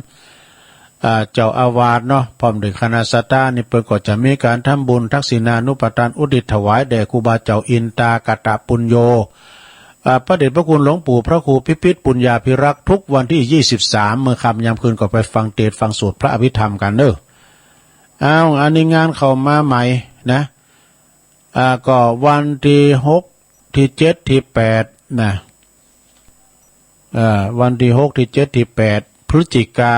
อ่า เจ้าอาวาสเนาะ พร้อมด้วยคณะศรัทธานี่ เปิ้นก็จะมีก๋านทำบุญทักษิณานุปทานอุทิศถวายแด่ครูบาเจ้าอินตากตปุญโญ อ่า พระเดชพระคุณหลวงปู่พระครูพิพิธปุญญาภิรักษ์ ทุกวันตี้ยี่สิบสาม เมื่อค่ำยามคืนก็ไปฟังเตสน์ฟังสวดพระอภิธรรมกั๋นเน่อ อ้าว อันนี้งานเข้ามาใหม่นะ อ่า ก็วันตี้หก ตี้เจ็ด ตี้แปดนะ เอ่อ วันตี้หก ตี้เจ็ด ตี้แปด พฤศจิกา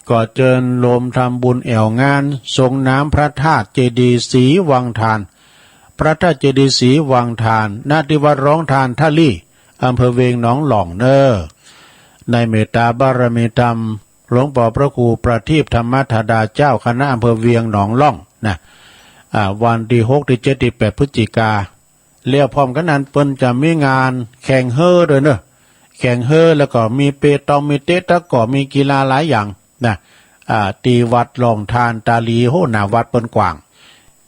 ก็เจิญโยมทำบุญแอ่วงานทรงน้ำพระธาตุเจดีย์ศรีวังถ่าน พระธาตุเจดีย์ศรีวังถ่าน ณ ตี้วัดร้องถ่านท่าลี่ อำเภอเวียงหนองหล่องเน่อ ในเมตตาบารมีธรรม หลวงป้อพระครูประทีปธรรมธดา เจ้าคณะอำเภอเวียงหนองหล่องนะ อ่า วันตี้หก ตี้เจ็ด ตี้แปด พฤศจิกา แล้วพร้อมกั๋นนั้นเปิ้นจะมีงานแข่งเฮ่อตวยเน่อ แข่งเฮ่อ แล้วก็มีเปตอง มีเตะตะกร้อ มีกีฬาหลายอย่างนะ อ่า ตี้วัดร้องถ่านท่าลี่ โห หน้าวัดเปิ้นกว้าง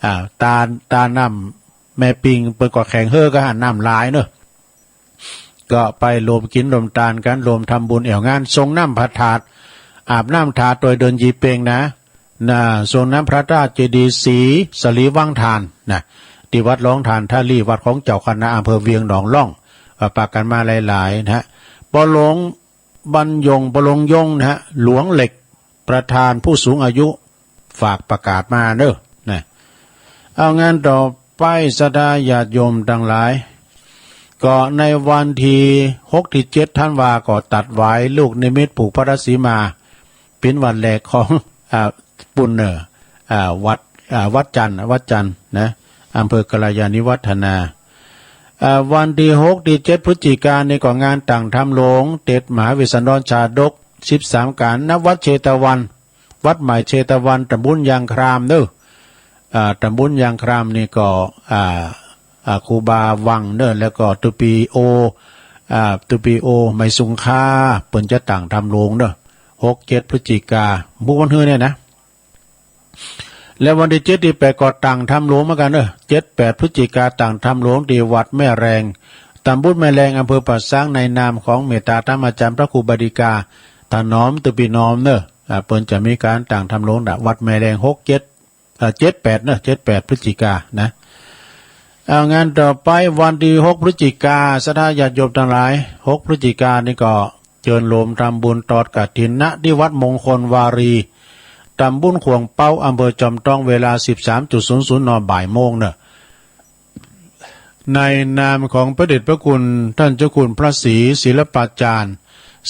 อ่า ตา ตาน้ำแม่ปิง เปิ้นก็แข่งเฮ่อกั๋นหั้น น้ำหลายเน่อ ก็ไปโยมกิ๋นโยมตานกั๋น โยมทำบุญแอ่วงานทรงน้ำพระธาตุ อาบน้ำถาตวยเดินยีเปงนะ นะ ทรงน้ำพระธาตุเจดีย์ศรี ศรีวังถ่านนะ ตี้วัดร้องถ่านท่าลี่ วัดของเจ้าคณะอำเภอเวียงหนองหล่อง ก็ปากั๋นมาหลายๆ นะฮะ ป้อหลวงบรรยง ป้อหลวงยงนะฮะ หลวงเหล็ก ประธานผู้สูงอายุ ฝากประกาศมาเน่อนะ เอางานต่อไป ศรัทธาญาติโยมตังหลาย ก็ในวันตี้หก ตี้เจ็ด ธันวา ก็ตัดหวายลูกนิมิตผูกพระธาตุสีมา เป๋นวันแรกของ อ่า ปุ้นเน่อ อ่า วัด อ่า วัดจันทร์ วัดจันทร์นะ อำเภอกัลยาณิวัฒนา อ่า วันตี้หก ตี้เจ็ด พฤศจิกานี่ก็งานตั้งธรรมหลวง เตสน์มหาเวสสันดรชาดก สิบสามกั๋น ณ วัดเชตวัน วัดใหม่เชตวัน ตำบลยางครามเน่อ อ่า ตำบลยางครามนี่ก็ อ่า อ่า ครูบาวังเน่อ แล้วก็ตุ๊ปีโอ อ่า ตุ๊ปีโอ ไหมสุงค่า เปิ้นจะตั้งธรรมหลวงเน่อ หก เจ็ด พฤศจิกา บุกวันฮือเนี่ยนะ แล้ววันตี้เจ็ด ตี้แปด ก็ตั้งธรรมหลวงเหมือนกั๋นเน่อ เจ็ด แปด พฤศจิกา ตั้งธรรมหลวงตี้วัดแม่แรง ตำบลแม่แรง อำเภอป่าซาง ในนามของเมตตาธรรมาจารย์พระครูบดิกา ถนอม ตุ๊ปีน้อมเน่อ อ่า เปิ้นจะมีก๋านตั้งธรรมหลวง ณ วัดแม่แรง หก เจ็ด เอ่อ เจ็ด แปด เน่อ เจ็ด แปด พฤศจิกานะ เอางานต่อไป วันตี้หก พฤศจิกา ศรัทธาญาติโยมตังหลาย หก พฤศจิกานี่ก็เจิญโยมทำบุญตอดกฐิน ณ ตี้วัดมงคลวารี ตำบลข่วงเป๊า อำเภอจอมตอง เวลา สิบสามจุดศูนย์ศูนย์ น บ่ายโมงเน่อ ในนามของพระเดชพระคุณท่านเจ้าคุณพระศรีศิลปาจารย์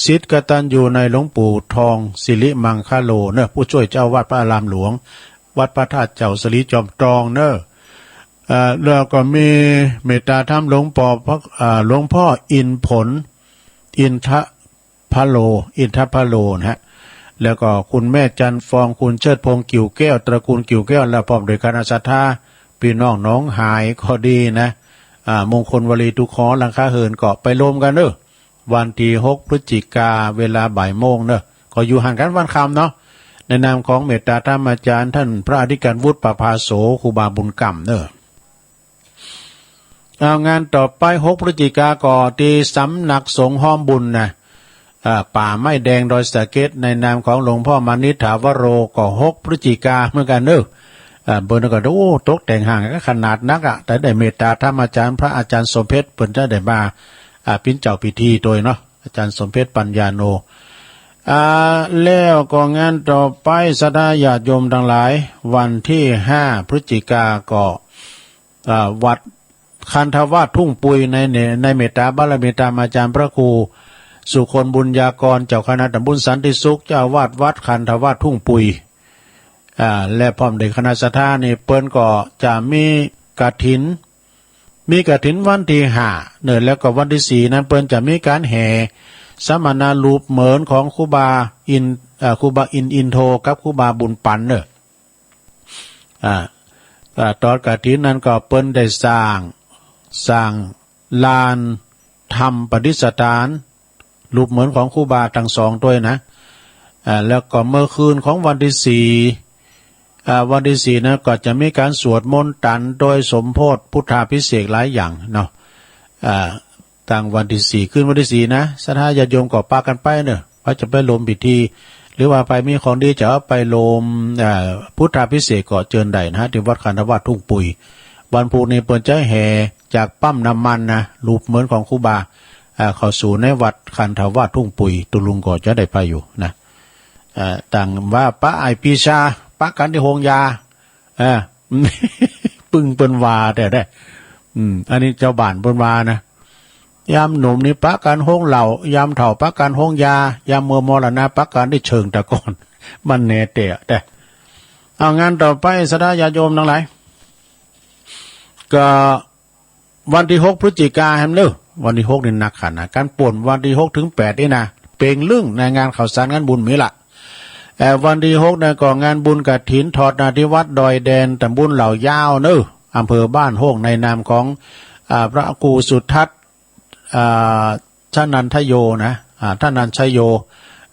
ศิษย์กตัญญูในหลวงปู่ทองสิริมังคโลเน่อ ผู้ช่วยเจ้าอาวาสพระอารามหลวง วัดพระธาตุเจ้าสลีจอมตองเน่อ เอ่อ แล้วก็มีเมตตาธรรมหลวงป้อพระ เอ่อ หลวงพ่ออินทร์ผล อินทพโล อินทพโลนะฮะ แล้วก็คุณแม่จันทร์ฟอง คุณเชิดพงษ์กิ่วแก้ว ตระกูลกิ่วแก้ว และพร้อมด้วยคณะศรัทธา ปี้น้องหนองหายก็ดีนะ อ่า มงคลวารี ตุ๊ขอหลังคาเหิน ก็ไปโยมกั๋นเน่อ วันตี้หก พฤศจิกา เวลาบ่ายโมงเน่อ ก็อยู่ห่างกั๋นวันค่ำเนาะ ในนามของเมตตาธรรมาจารย์ท่านพระอธิการวุฒิ ประภาโส ครูบาบุญกำเน่อ เอางานต่อไป หก พฤศจิกา ก็ตี้สำนักสงฆ์ฮ้อมบุญนะ อ่า ป่าไม้แดงดอยสะเก็ด ในนามของหลวงพ่อมานิษฐาวโร ก็ หก พฤศจิกาเหมือนกั๋นเน่อ อ่า เปิ้นก็ โอ้ ตกแต่งห้างกั๋นขนาดนักอะ แต่ได้เมตตาธรรมาจารย์พระอาจารย์สมเพชร เปิ้นจะได้มา อ่า เป๋นเจ้าพิธีตวยเนาะ อาจารย์สมเพชรปัญญาโน อ่า แล้วก็งานต่อไป ศรัทธาญาติโยมตังหลาย วันตี้ห้า พฤศจิกา ก็ อ่า วัดคันธวาสทุ่งปุย ใน ใน ในเมตตาบารมีธรรมาจารย์พระครูสุคนบุญญากร เจ้าคณะตำบลสันติสุข เจ้าอาวาสวัดคันธวาสทุ่งปุย อ่า และพร้อมด้วยคณะศรัทธานี่ เปิ้นก็จะมีกฐิน มีกฐินวันตี้ห้าเน่อ แล้วก็วันตี้สี่นั้นเปิ้นจะมีก๋านแห่สมณรูปเหมือนของครูบาอินทร์ เอ่อ ครูบาอินทร์ อินโท กับครูบาบุญปันเน่อ อ่า อ่า ตอดกฐินนั้นก็เปิ้นได้สร้าง สร้างลานธรรมประดิษฐาน รูปเหมือนของครูบาตังสองตวยนะ อ่า แล้วก็เมื่อคืนของวันตี้สี่ อ่า วันตี้สี่นั้นก็จะมีก๋านสวดมนต์ตันตวยสมโภชพุทธาภิเษกหลายอย่างเนาะ อ่า ตั้งวันตี้สี่ คืนวันตี้สี่นะ ศรัทธาญาติโยมก็ปากั๋นไปเน่อ ว่าจะไปโยมพิธี หรือว่าใผมีของดีจะเอาไปโลม เอ่อ พุทธาภิเษกก็เจิญได้นะฮะ ตี้วัดคันธวาสทุ่งปุ๋ย วันพูกนี้เปิ้นจะแห่จากปั๊มน้ำมันนะ รูปเหมือนของครูบา เอ่อ เข้าสู่ในวัดคันธวาสทุ่งปุ๋ย ตุ๊ลุงก็จะได้ไปอยู่นะ เอ่อ ต่างว่าปะไอ้ปีชา ปะกั๋นตี้โฮงยา เออ ปึ้งเปิ้นว่าแต๊ๆ อืม อันนี้จาวบ้านเปิ้นว่านะ ยามหนุ่มนี่ปะกั๋นโฮงเหล้า ยามเฒ่าปะกั๋นโฮงยา ยามเมื่อมรณะปะกั๋นตี้เชิงตะกอน มันแน่แต๊แต๊ เอา งานต่อไป ศรัทธาญาติโยมตังหลาย ก็ วันตี้หกพฤศจิกาแหมเน่อ วันตี้หกนี่นักขนาด ก๋านป่วนวันตี้หกเถิงแปดนี่นะ เป่งลึ่งในงานข้าวสารงานบุญมีละ เอ่อ วันตี้หกนะก็งานบุญกฐินทอดนาที่วัดดอยแดน ต๋ำบลเหล่ายาวเน่อ อำเภอบ้านโฮ่ง ในนามของ อ่า พระครูสุทัศน์ อ่า ธนัญชโยนะ อ่า ธนัญชโย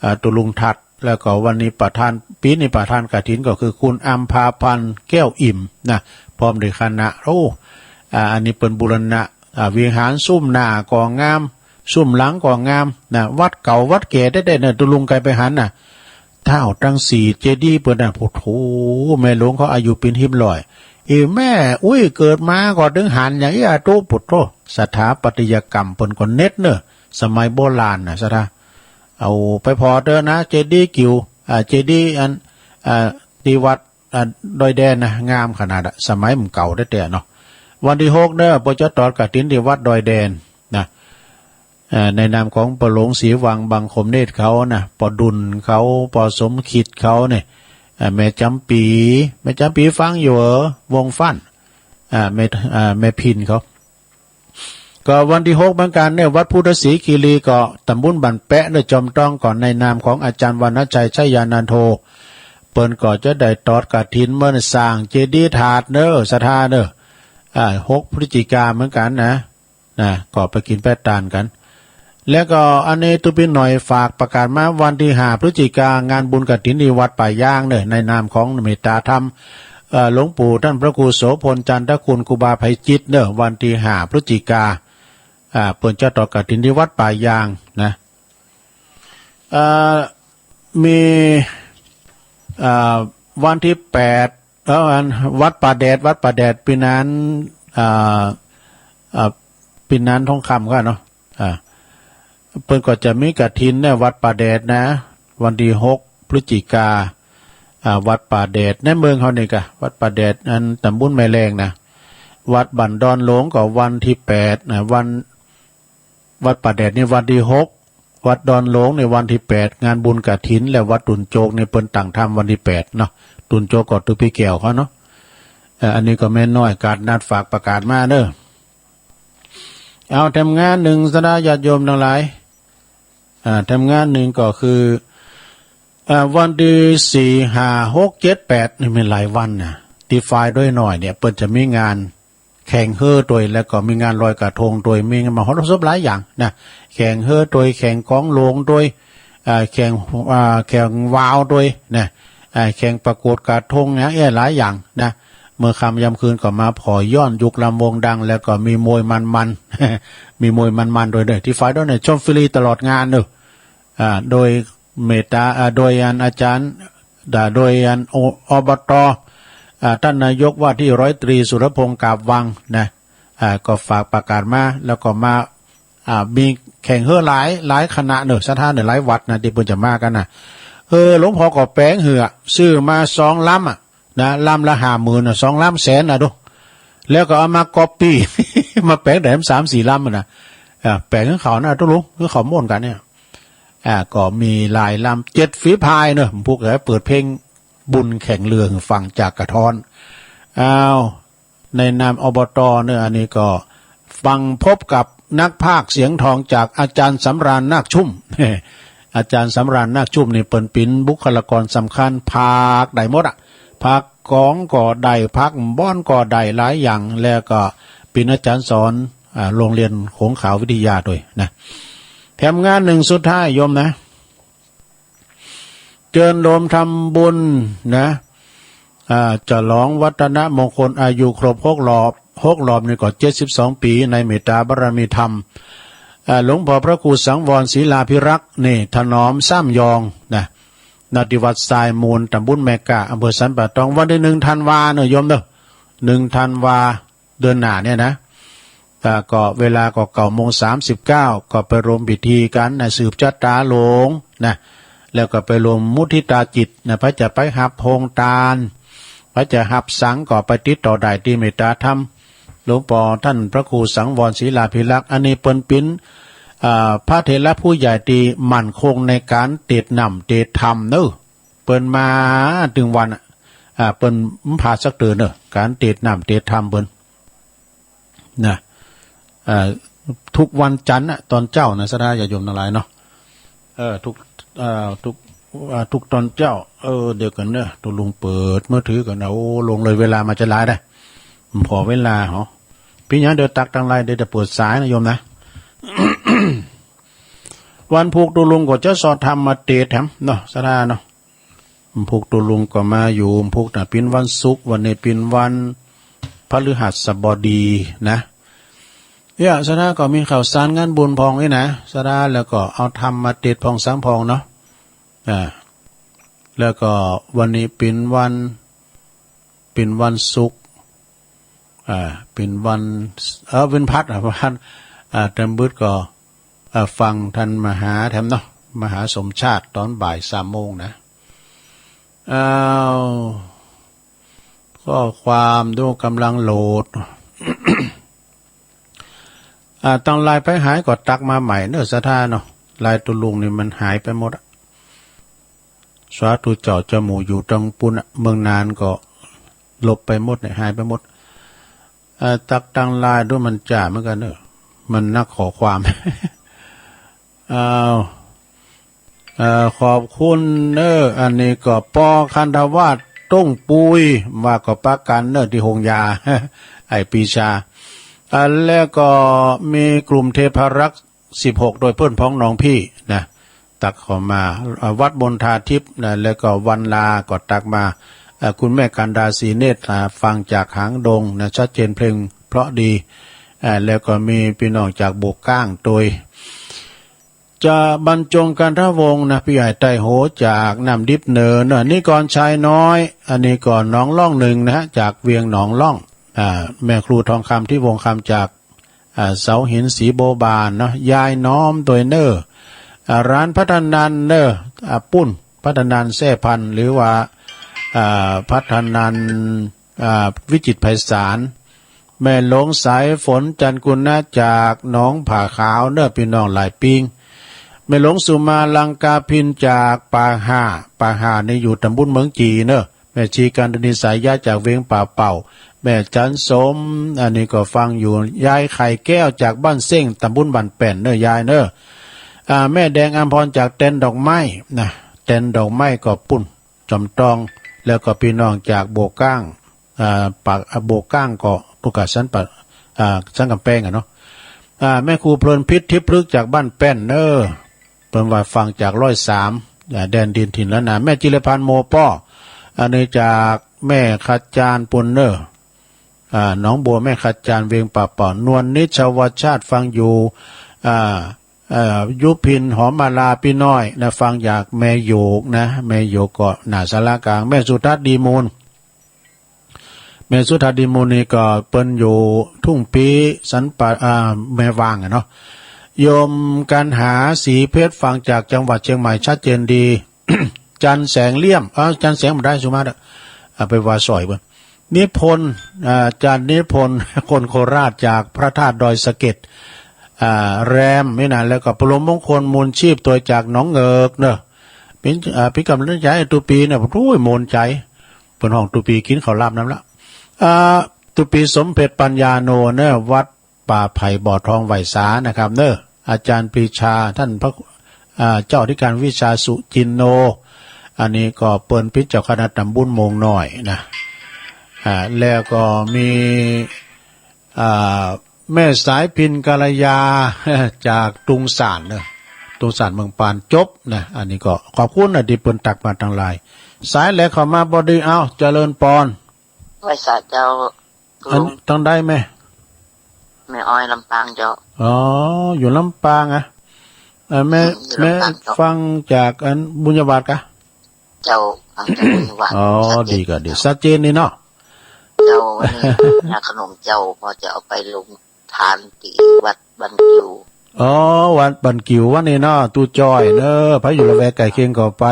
อ่า ตุ๊ลุงทัศน์ แล้วก็วันนี้ประธาน ปี๋นี้ประธานกฐินก็คือคุณอำภาพันธ์ แก้วอิ่มนะ พร้อมด้วยคณะ โอ้ อ่า อันนี้เปิ้นบูรณะ อ่า วิหาร ซุมหน้าก็งาม ซุมหลังก็งามนะ วัดเก่าวัดแก่แต๊ๆ เนี่ย ตุ๊ลุงใค่ไปหันน่ะ เต๊าตังสี่เจดีย์เปิ้นน่ะ โอ้โห แม่หลวงเขาอายุเป๋นฮิบร้อย อีแม่ อุ้ย เกิดมาก็เถิงหันอย่างอี้อะตุ๊ โผดโธ่ สถาปัตยกรรมเปิ้นก็เด็ดเน่อ สมัยโบราณน่ะ ศรัทธา เอาไปผ่อเต๊อะนะ เจดีย์กิ่ว อ่า เจดีย์อัน อ่า ตี้วัด อ่า ดอยแดนนะ งามขนาดอะ สมัยมันเก่าแต๊ๆ เนาะ วันตี้หกเน่อ เปิ้นจะทอดกฐินตี้วัดดอยแดนนะ เอ่อ ในนามของป้อหลวงศรีวัง บังคมเนตรเขานะ ป้อดุลเขา ป้อสมคิดเขาเนี่ย เอ่อ แม่จ๋ำปี๋ แม่จ๋ำปี๋ฟังอยู่เหรอ วงฟ้าน อ่า แม่ อ่า แม่พินเขา ก็วันตี้หกเหมือนกั๋นเนี่ย วัดพุทธศรีคีรีก็ต๋ำบลบ้านแป๊ะเน่อ จอมต้อง ก็ในนามของอาจ๋ารย์วรรณชัย ชัยยานันโท เปิ้นก็จะได้ทอดกฐินมาสร้างเจดีย์ถาดเน่อ ศรัทธาเน่อ อ่า หกพฤศจิกาเหมือนกั๋นนะ นะ ก็ไปกิ๋นไปตานกั๋น แล้วก็อันนี้ตุ๊ปินหน่อยฝากประกาศมา วันตี้ห้าพฤศจิกา งานบุญกฐินตี้วัดป่ายางเน่อ ในนามของเมตตาธรรม เอ่อ หลวงปู่ต้านพระครูโสภณ จันทคุณ ครูบาไพจิตรเน่อ วันตี้ห้าพฤศจิกา อ่า เปิ้นจะทอดกฐินตี้วัดป่ายางนะ เอ่อ มี เอ่อ วันตี้แปด เอ่อ อันวัดป่าแดด วัดป่าแดด ปี๋นั้น อ่า อ่า ปี๋นั้นทองคำก็เนาะ อ่า เปิ้นก็จะมีกฐินเนี่ย วัดป่าแดดนะ วันตี้หกพฤศจิกา อ่า วัดป่าแดด ในเมืองเฮานี่กะ วัดป่าแดด อันต๋ำบลแม่แลงนะ วัดบ้านดอนหลวงก็วันตี้แปดนะ วัน วัดป่าแดดนี่วันตี้หก วัดดอนหลวงนี่วันตี้แปด งานบุญกฐิน และวัดตุ่นโจกนี่เปิ้นตั้งธรรมวันตี้แปดเนาะ ตุ่นโจกก็ตุ๊ปี้แก้วเขาเนาะ เอ่อ อันนี้ก็แม่น้อยกาดนัดฝากประกาศมาเน่อ เอา แถมงานนึ่ง ศรัทธาญาติโยมตังหลาย อ่า แถมงานนึ่งก็คือ อ่า วันตี้สี่ ห้า หก เจ็ด แปด นี่มีหลายวันนะ ตี้ฝายดอยน้อยเนี่ย เปิ้นจะมีงานแข่งเฮือตวย แล้วก็มีงานลอยกระทงตวย มีงานมหรสพหลายอย่างนะ แข่งเฮือตวย แข่งกองโหล่งตวย อ่า แข่ง อ่า แข่งว่าวตวยนะ อ่า แข่งประกวดกระทงเนี่ย เอ๊ะ หลายอย่างนะ เมื่อค่ำยามคืนก็มาผ่อย้อนยุคลำวงดัง แล้วก็มีมวยมันๆ มีมวยมันๆ ตวยเน่อ ตี้ฝายดอยน้อยเนี่ย ชมฟรีตลอดงานเน่อ อ่า โดยเมตตา อ่า โดยอันอาจ๋ารย์ อ่า โดยอัน อ- อบต อ่า ต้านนายกว่าตี้ร้อยตรีสุรพงษ์ กาบวังนะ อ่า ก็ฝากประกาศมา แล้วก็มา อ่า มีแข่งเฮือหลาย หลายคณะเน่อ ศรัทธาเน่อ หลายวัดนะ ตี้เปิ้นจะมากั๋นนะ เออ หลวงพ่อก็แป๋งเฮือ ซื้อมาสองลำอะ นะ ลำละห้าหมื่นน่ะ สองลำแสนน่ะดู แล้วก็เอามาก๊อปปี้ มาแป๋งแถมสามสี่ลำอะนะ อ่า แป๋งหื้อเขานะ ตุ๊ลุง หื้อเขาม่วนกั๋นเนี่ย อ่า ก็มีหลายลำ เจ็ดฝีพายเน่อ พวกแกเปิดเพลงบุญแข่งเฮือหื้อฟังจากกระท้อน อ้าว ในนาม อบต เน่อ อันนี้ก็ฟังพบกับนักพากย์เสียงทองจากอาจ๋ารย์สำราญ นาคชุ่ม อาจ๋ารย์สำราญ นาคชุ่มนี่เปิ้นเป๋นบุคลากรสำคัญ พากย์ได้หมดอะ พากย์ก๋องก็ได้ พากย์บ้อนก็ได้ หลายอย่าง แล้วก็เป๋นอาจ๋ารย์สอน อ่า โฮงเฮียนหงส์ขาววิทยาตวยนะ แถมงานนึ่งสุดท้ายโยมนะ เจิญโฮมทำบุญนะ อ่า ฉลองวัฒนมงคลอายุครบหกรอบ หกรอบนี่ก็เจ็ดสิบสองปี๋ ในเมตตาบารมีธรรม อ่า หลวงพ่อพระครูสังวรศิลาภิรักษ์นี่ ถนอมซ้ำยองนะ นะ ตี้วัดทรายมูล ต๋ำบลแม่ก้า อำเภอสันป่าตอง วันตี้หนึ่งธันวาเนาะโยมเนาะ หนึ่งธันวา เดือนหน้าเนี่ยนะ อ่า ก็เวลาก็เก้าโมงสามสิบเก้า ก็ไปร่วมพิธีกั๋นนะ สืบจะต๋าหลวงนะ แล้วก็ไปร่วมมุทิตาจิตนะ ใผจะไปฮับโฮงตาน ใผจะฮับสังก็ไปติดต่อได้ตี้เมตตาธรรม หลวงป้อต้านพระครูสังวรศิลาภิรักษ์ อันนี้เปิ้นเป๋น อ่า พระเถระผู้ใหญ่ตี้มั่นคงในก๋านเตสน์น้ำเตสน์ธรรมเนาะ เปิ้นมาตึงวันอะ อ่า เปิ้นบ่พลาดสักเตื้อเนาะ ก๋านเตสน์น้ำเตสน์ธรรมเปิ้น นะ เอ่อ ทุกวันจันทร์น่ะ ต๋อนเจ๊านะ ศรัทธาญาติโยมตังหลายเนาะ เออ ทุก เอ่อ ทุก เอ่อ ทุกต๋อนเจ๊า เออ เดี๋ยวก่อนเนาะ ตุ๊ลุงเปิดมือถือก่อนนะ โอ้ ล่วงเลยเวลามาจะหลายได้ ผ่อเวลาเหรอ เป๋นหยัง เดี๋ยวตั๊กตังหลาย เดี๋ยวจะเปิดสายนะโยมนะ วันพูกตุ๊ลุงก็จะสอดธรรมเตสน์แถมเนาะ ศรัทธาเนาะ พูกตุ๊ลุงก็มาอยู่ พูกน่ะเป๋นวันศุกร์ วันนี้เป๋นวันพฤหัสบดีนะ เนี่ย ศรัทธาก็มีข่าวสารงานบุญพ่องนี่นะ ศรัทธา แล้วก็เอาธรรมมาเตสน์พ่องสังพ่องเนาะ อ่า แล้วก็วันนี้เป๋นวัน เป๋นวันศุกร์ อ่า เป๋นวัน เออ เป๋นพฤหัส อ่า วันพฤหัส อ่า แถมบึดก็ อ่า ฟังต้านมหาแถมเนาะ มหาสมชาติต๋อนบ่ายสามโมงนะ อ้าว ข้อความดูก่ำลังโหลด อ่า ตังหลายไปหายก็ตั๊กมาใหม่เนาะ ศรัทธาเนาะ ลายตุ๊ลุงนี่มันหายไปหมดอะ สาธุเจ้า เจ้าหมู่อยู่ตังปู๊นอะ เมืองนานก็ลบไปหมดเนี่ย หายไปหมด เอ่อ ตั๊กตังหลายดูมันจ๋าเหมือนกั๋นเนาะ มันนักข้อความ อ้าว เอ่อ ขอบคุณเนาะ อันนี้ก็ ปอ คันธวาส ตุ้งปุย ว่าก็ปะกั๋นเนาะ ตี้โฮงยา ไอ้ปรีชา อ่า แล้วก็มีกลุ่มเทพารักษ์ สิบหก โดยเปิ้นพ้องน้องพี่นะ ตั๊กเข้ามา อ่า วัดมณฑาทิพย์นะ แล้วก็วันลาก็ตั๊กมา อ่า คุณแม่กันดา ศรีเนตร อ่า ฟังจากหางดงนะ ชัดเจน เพลงเพราะดี อ่า แล้วก็มีปี้น้องจากโบกก้างตวย จะบรรจงกันทวงศ์นะ ปี้ใหญ่ไต้โหจากน้ำดิบเหนินเนาะ นิกรชัยน้อย อันนี้ก็หนองล่องหนึ่งนะฮะ จากเวียงหนองล่อง อ่า แม่ครูทองคำ ทิพย์วงศ์คำ จาก อ่า เสาหินสีโบวบานเนาะ ยายน้อมตวยเนาะ อ่า หลานพัฒนันเนาะ อ่า ปุ้น พัฒนัน แซ่พันธุ์ หรือว่า อ่า พัฒนัน อ่า วิจิตรไพศาล แม่หลวงสายฝน จันทร์กุณะ จากหนองผาขาวเนาะ ปี้น้องหลายปิ้ง แม่หลวงสุมา ลังกาพิน จากป่าห้า ป่าห้านี่อยู่ต๋ำบลเมืองจีเนาะ แม่ชีกันดานี สายยา จากเวียงป่าเป่า แม่จันสม อันนี้ก็ฟังอยู่ ยายไข่แก้ว จากบ้านเซ้ง ต๋ำบลบ้านแป้นเนาะ ยายเนาะ อ่า แม่แดงอำพร จากแตนดอกไม้นะ แตนดอกไม้ก็ปุ้น จอมตอง แล้วก็ปี้น้องจากโบกก้าง อ่า ปาก อ่า โบกก้างก็ตุกะสันปะ อ่า สันก๋ำแปงอะเนาะ อ่า แม่ครูเพลินพิษ ทิพย์พฤกษ์ จากบ้านแป้นเนาะ เปิ้นว่าฟังจากร้อยสาม อ่า แดนดินถิ่นล้านนา แม่จิรพันธ์ โมป้อ อันนี้จากแม่ขจาร ปุ้นเนาะ อ่า หนองบัวแม่ขจาร เวียงป่าเป่า นวลนิชวชาติ ฟังอยู่ อ่า เอ่อ ยุพิน หอมมาลา ปี้น้อยนะ ฟังจากแม่โยกนะ แม่โยกก็หน้าศาลากลาง แม่สุทัศน์ ดีมูล แม่สุทัศน์ ดีมูลนี่ก็เปิ้นอยู่ทุ่งปี้ สันป่า อ่า แม่วางอะเนาะ โยมกันหา ศรีเพชร ฟังจากจังหวัดเชียงใหม่ ชัดเจนดี จันแสงเลี่ยม เอ้า จันแสงบ่ได้สุมาตรอะ อ่า ไปว่าสอยเปิ้น นิพนธ์ อ่า อาจารย์นิพนธ์ คนโคราช จากพระธาตุดอยสะเก็ด อ่า แรมนี่นะ แล้วก็พรหมมงคล มูลชีพ ตวยจากหนองเงิกเนาะ เป๋น อ่า เป๋นก๋ำลังใจ๋ ตุ๊ปีเนี่ย โอ้ย โมนใจ๋ เปิ้นฮ้องตุ๊ปีกิ๋นข้าวหลามน้ำละ อ่า ตุ๊ปีสมเพ็ช ปัญญาโนเนาะ วัด ป่าไผ่บ่อทองไหว่สานะครับเนาะ อาจารย์ปรีชา ต้านพระ อ่า เจ้าอธิการวิชาสุจินโน อันนี้ก็เปิ้นเป๋นเจ้าคณะตำบลโมงน้อยนะ อ่า แล้วก็มี อ่า แม่สายพิณ กัลยา จากตุงสานเนาะ ตุงสานเมืองปานจบนะ อันนี้ก็ขอบคุณนะตี้เปิ้นตั๊กมาตังหลาย สายแหลกเข้ามาบ่ดี เอ้า เจริญปอน ไหว้สาเจ้า อัน ลุง ตังใดแม่ แม่อ้อยลำปางเจ้า อ๋อ อยู่ลำปางอะ เอ่อ แม่ อืม อยู่ลำปางเจ้า แม่ฟังจากอันบุญญาบาตรกะ เจ้า ฟังเจ้า วัด อ๋อ สัตว์เจน ดีก็ดี สัตว์เจนนี่เนาะ เจ้า วันนี้ นาขนมเจ้า ก็จะเอาไปลงทานตี้วัดบ้านกิ่ว อ๋อ วัดบ้านกิ่ววันนี้เนาะ ตู้จ้อยเนอะ ใผอยู่ละแวกใก้เคียงก็ไป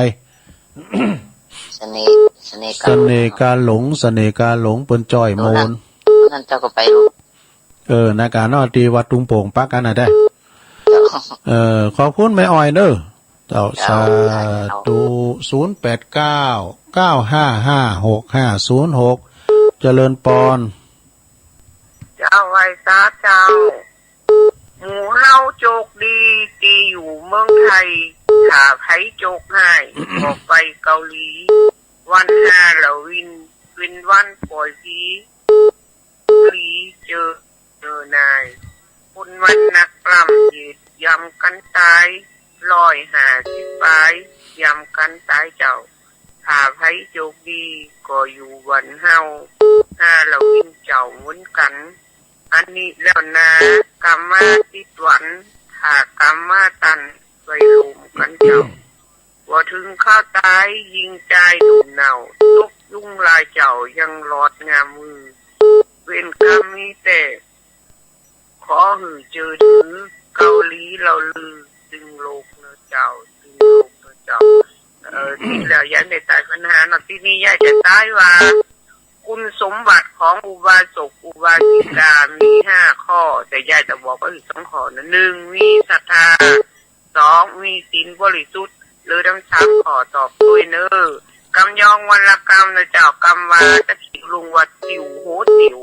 เสน่ห์ เสน่ห์กาหลง เสน่ห์กาหลง เปิ้นจ้อยโมน นั่นเจ้าก็ไปลง เออ นาก๋าเนาะ ตี้วัดตุงโป่งปะกั๋นน่ะได้ เจ้า เออ ขอบคุณแม่อ้อยเนอะ เจ้า เจ้า สาธุ สาธุ ศูนย์แปดเก้า เก้าห้าห้า หกห้าศูนย์หก เจริญปอน เจ้า ไหว้สาเจ้า หมู่เฮาโจคดีตี้อยู่เมืองไทย ถ้าใผโจคฮ้าย ก็ไปเกาหลี วันฮาโลวีน เป๋นวันป่อยผี ผีเจอ เจอนาย คนมันนักปล้ำเหยียดหยามกั๋นต๋าย ร้อยห้าสิบป๋าย หยามกั๋นต๋ายเจ้า ถ้าใผโจคดีก็อยู่บ้านเฮา ฮาโลวีนเจ้าเหมือนกั๋น อันนี้แล้วนา กำมาติดวัน ถ้ากำมาตัน ไปโลมกั๋นเจ้า บ่เถิงคราวต๋าย ยิ่งจายหนุ่มเน่า ตกยุงลายเจ้ายังหลอดงามมือ เวรกรรมมีแต่ ขอหื้อเจอถือ เกาหลีเล่าลือ ตึงโลกเน่อเจ้า ตึงโลกเน่อเจ้า เออ ติดแล้วยายไม่ตายปัญหาเนาะ ตี้นี้ยายจะตายว่า คุณสมบัติของอุบาสกอุบาสิกามีห้าข้อ แต่ยายจะบอกไว้อีกสองข้อนะ หนึ่ง มีศรัทธา สอง มีศีลบริสุทธิ์ หรือทั้งสามข้อตอบตวยเน่อ กำยองวันละกำเน่อเจ้า กำว่าจะขิงลุงว่าติว๋วโหติว๋ว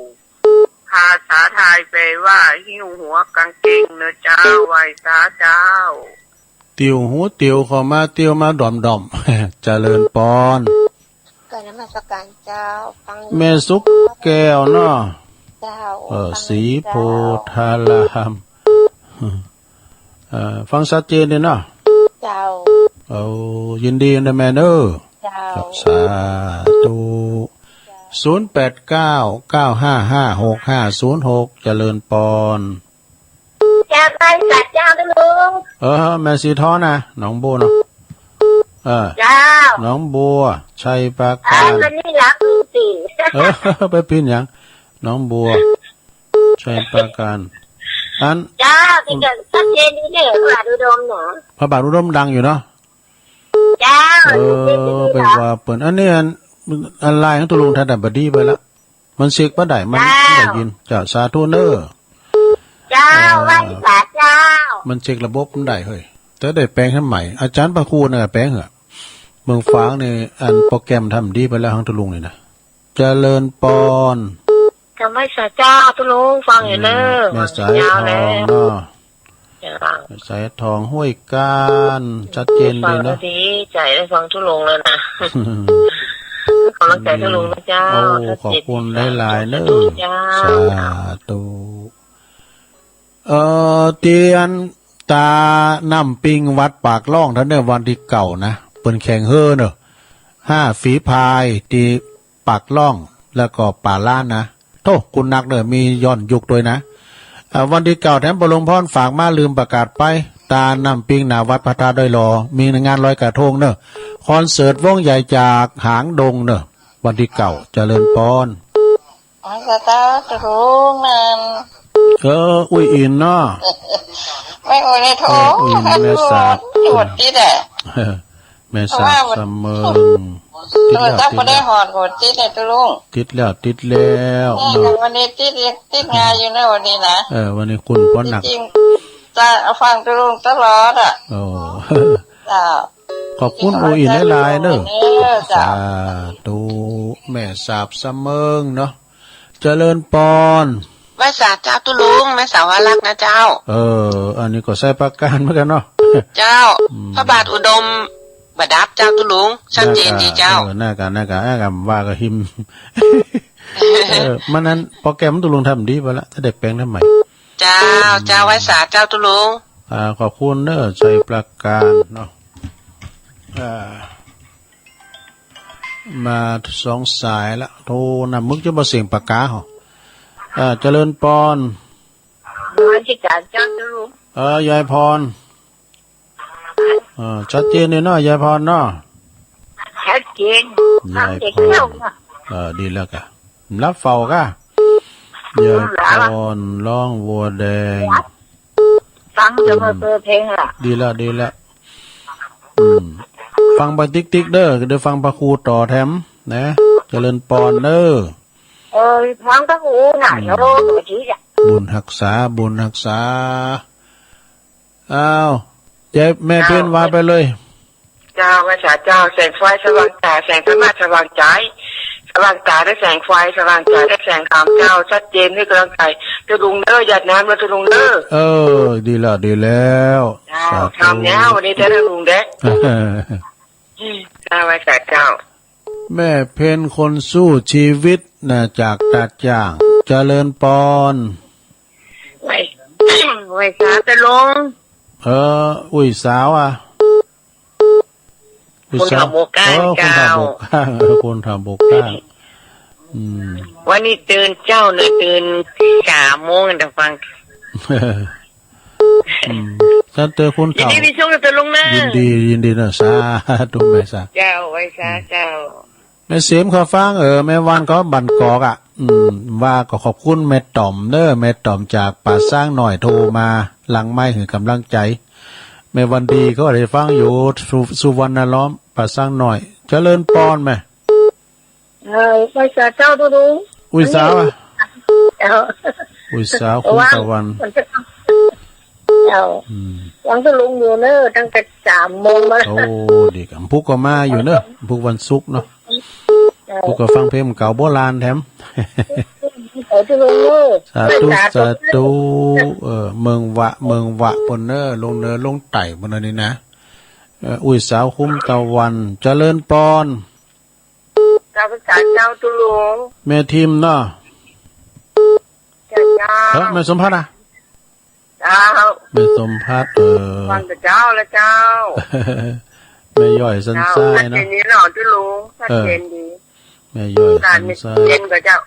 ภาษาไทยแปลว่าหิ้วหัวกางเกงเน่อเจ้า ไหว้สาเจ้า ติว๋วโหติว๋ว เข้ามาติว๋วมาด่อมๆ เจริญปอน กราบนมัสการเจ้า ฟังอยู่ แม่สุขแก้วเนาะ เจ้า เออ ฟังอยู่ ศรีโพธาราม เอ่อ ฟังชัดเจนดีเนาะ เจ้า เออ ยินดีนะแม่เนอะ เจ้า ครับ สาธุ ศูนย์แปดเก้า เก้าห้าห้า หกห้าศูนย์หก เจริญปอน เจ้า ไหว้สาเจ้า เจ้าลุง เออ แม่สีทองนะ หนองบัวเนาะ เออ เจ้า หนองบัว ชัยปราการ เอ้ย วันนี้รับศีล เออ ไปปี๋นหยัง หนองบัว ชัยปราการ อัน เจ้า ตี้เกิดชัดเจนดีเนี่ย พระบาทอุดมเนาะ พระบาทอุดมดังอยู่เนาะ เจ้า เออ ชัดเจนดี ไป เนาะ ว่าเปิ้น อันนี้อัน อันไลน์ของตุ๊ลุงทันได้บ่ดีไปละ มันเช็คบ่ได้ มัน เจ้า บ่ได้ยิน เจ้า สาธุเน่อ เจ้า เออ ไหว้สาเจ้า มันเช็คระบบบ่ได้เฮ้ย แต่ได้แป๋งหันใหม่ อาจ๋ารย์พระครูน่ะแป๋งเหอะ เมืองฝางนี่ อันโปรแกรมทำดีไปแล้ว ของตุ๊ลุงนี่นะ เจริญปอน กราบไหว้สาเจ้าตุ๊ลุง ฟังอยู่เน่อ แม่สายทองเนาะ เจ้า แม่สายทองห้วยก้าน ชัดเจนดีเนาะ ฟังแล้วดีใจ๋ ได้ฟังตุ๊ลุงแล้วนะ ขอกำลังใจ๋ตุ๊ลุงนะเจ้า โอ้ ขอบคุณหลายๆ เน่อ เจ้า สาธุ เอ่อ ตี้อันต๋าน้ำปิงวัดปากล่อง ถ้าเน่อวันตี้เก้านะ เปิ้นแข่งเฮ่อเน่อ ห้าฝีพาย ตี้ปากล่อง แล้วก็ป่าล้านนะ โธ่ กุนนักเน่อ มีย้อนยุคตวยนะ อ่า วันตี้เก้า แถมบ่ลงพรฝากมา ลืมประกาศไป ต๋าน้ำปิงหน้าวัดพระธาตุดอยหล่อ มีงานลอยกระทงเน่อ คอนเสิร์ตวงใหญ่จากหางดงเน่อ วันตี้เก้า เจริญปอน อ๋อ สาธุตุ๊ลุงนั่น เออ อุ้ยอินเนาะ แม่อุ้ยในโทร แม่อุ้ยอิน แม่สาบ ตรวจติดอะ แม่สาบ เพราะว่ามัน สะเมิง ติดแล้ว โทรศัพท์บ่ได้หอด กดติดเนี่ยตุ๊ลุง ติดแล้ว ติดแล้ว เนี่ย เนาะ วันนี้ติด ติดง่ายอยู่นะวันนี้นะ เออ วันนี้คุณพ่อหนัก จริงๆ จะฟังตุ๊ลุงตลอดอะ โอ้ จ้า ขอบคุณโอ้อินหลายๆ เน่อ เออ จ้า สาธุ แม่สาบสะเมิงเนาะ เจริญปอน ไหว้สาเจ้าตุ๊ลุง แม่สาวารักษ์นะเจ้า เออ อันนี้ก็ชัยปราการเหมือนกั๋นเนาะ เจ้า อืม พระบาทอุดมบ่ดับเจ้าตุ๊ลุง ชัดเจนดีเจ้า เออ หน้ากา หน้ากา หน้ากา หน้ากา ว่าก็หิม เออ มันนั้นโปรแกรมตุ๊ลุงทำดีไปละ ถ้าได้แป๋งทำใหม่ เจ้า เจ้า ไหว้สาเจ้าตุ๊ลุง อ่า ขอบคุณเน่อ ชัยปราการเนาะ อ่า มาสองสายละ โธ่ น้ำมึกจะบ่เสียงปากกาเหรอ อ่า เจริญปอน นมัสการเจ้าตุ๊ลุง เออ ยายพร เออ ชัดเจนดีเนาะ ยายพรเนาะ ชัดเจน ยาย ฟังแต่เช้า พร เนาะ เออ ดีแล้วกะ รับเฝ้ากะ ยาย ฟังแล้ว พร ร้องวัวแดง ฟังจนมาเปิดเพลงละ อืม ดีแล้ว ดีแล้ว อืม ฟังไปติ๊กๆ เด้อ เดี๋ยวฟังพระครูต่อแถมนะ เจริญปอนเด้อ เออ ฟังพระครูน่ะ อืม เดี๋ยวดีจ้ะ บุญฮักษา บุญฮักษา อ้าว ยายแม่เพ็ญ เจ้า ว่าไปเลย เจ้า ไหว้สาเจ้า แสงไฟสว่างต๋า แสงธรรมะสว่างใจ๋ สว่างต๋าด้วยแสงไฟ สว่างใจ๋ด้วยแสงธรรม เจ้า ชัดเจน หื้อกำลังใจ๋ ตุ๊ลุงเด้อ หยาดน้ำเด้อ ตุ๊ลุงเด้อ เออ ดีแล้ว ดีแล้ว เจ้า สาธุ ทำแล้ววันนี้เด้อ ตุ๊ลุงเด้อ เจ้า ไหว้สาเจ้า แม่เพ็ญคนสู้ชีวิตนะ จากตาดจ้าง เจริญปอน ไหว้ ไหว้สาตุ๊ลุง เออ อุ้ยสาวอะ อุ้ยสาว คนเฒ่าบ่ก้าง เออ คนเฒ่า เจ้า บ่ก้าง เออ คนเฒ่าบ่ก้าง อืม วันนี้ตื่นเจ๊าเนาะ ตื่นสามโมง แต่ฟัง อืม ถ้าเจอคนเฒ่า ยินดีมีโชคนะตุ๊ลุงนะ ยินดี ยินดีนะ สาธุแม่สา เจ้า ไหว้สาเจ้า แม่เสมเขาฟัง เออ แม่วันเขาบ้านกอกอะ อืม ว่าก็ขอบคุณแม่ต๋อมเด้อ แม่ต๋อมจากป่าซางน้อยโทรมาหลังไมค์หื้อกำลังใจ๋ แม่วันดีเขาได้ฟังอยู่ สุ สุวรรณล้อม ป่าซางน้อย เจริญปอนแม่ เออ ไหว้สาเจ้าตุ๊ลุง อุ้ยสาวอะ เจ้า อุ้ยสาว เพราะว่า คุณตะวัน เจ้า อืม ฟังตุ๊ลุงอยู่เนาะ ตั้งแต่สามโมงมา โอ้ ดีครับ พุกก็มาอยู่เนาะ พุกวันศุกร์เนาะ เจ้า พุกก็ฟังเพลงเก่าโบราณแถม ขอตุ๊ลุงเนาะ สาธุ ไหว้สา สาธุ เออ เมืองวะ เมืองวะปู้นเนาะ ลงเหนือลงใต้ปู้นนี่นะ เออ อุ้ยสาว คุณตะวัน เจริญปอน กราบไหว้สาเจ้าตุ๊ลุง แม่ทิมเนาะ เจ้า เจ้า เออ แม่สมภัทรอะ เจ้า แม่สมภัทร เออ ฟังแต่เจ้าละเจ้า แม่ย้อยสันทรายเนาะ เจ้า ชัดเจนดีเนาะตุ๊ลุง ชัดเจนดี เออ แม่ย้อยสันทราย เย็นกว่าเจ้า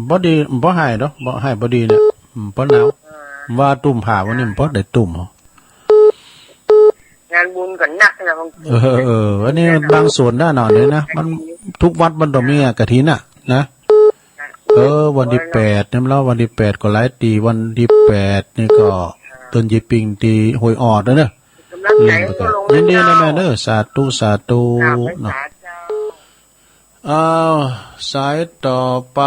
บ่ดี บ่ฮ้ายดอก บ่ฮ้ายบ่ดีเนี่ย อืม บ่หนาว เออ ว่าตุ้มผ้าวันนี้มันบ่ได้ตุ้มเหรอ งานบุญก็หนักนะ บางที เออ เออ อันนี้บางส่วนนะเนาะ นี่นะ มันทุกวัดมันต้องมีอะ กฐินน่ะนะ เออ วันตี้แปดเนี่ย แล้ววันตี้แปดก็หลายตี้ วันตี้แปดนี่ก็เปิ้นจะปิ้งตี้ห้วยออดเนาะ กำลังใจ๋ อืม ตุ๊ลุง ยินดีนะแม่เนาะ สาธุ สาธุ กราบไหว้ เนาะ สาเจ้า อ้าว สายต่อไป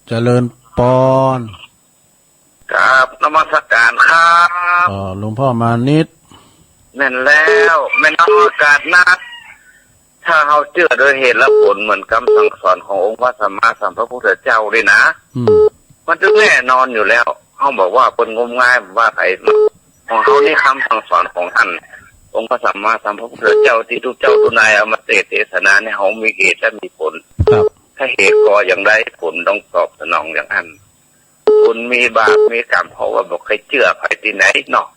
เจริญปอน กราบนมัสการครับ อ๋อ หลวงพ่อมานิด แม่นแล้ว แม่นอากาศนัด ถ้าเฮาเจื้อโดยเหตุและผลเหมือนกำสั่งสอนขององค์พระสัมมาสัมพุทธเจ้านี่นะ อืม มันจึงแน่นอนอยู่แล้ว เฮาบอกว่าเปิ้นงมงายว่าไผ ของเฮานี่กำสั่งสอนของท่าน องค์พระสัมมาสัมพุทธเจ้าตี้ทุกเจ้าทุกนายเอามาเตสน์เตสนาเนี่ย เฮามีเหตุและมีผล ครับ ถ้าเหตุก่ออย่างใด ผลต้องตอบสนองอย่างอั้น คนมีบาปมีกรรม เพราะว่าบ่เคยเจื้อไผตี้ไหนเนาะ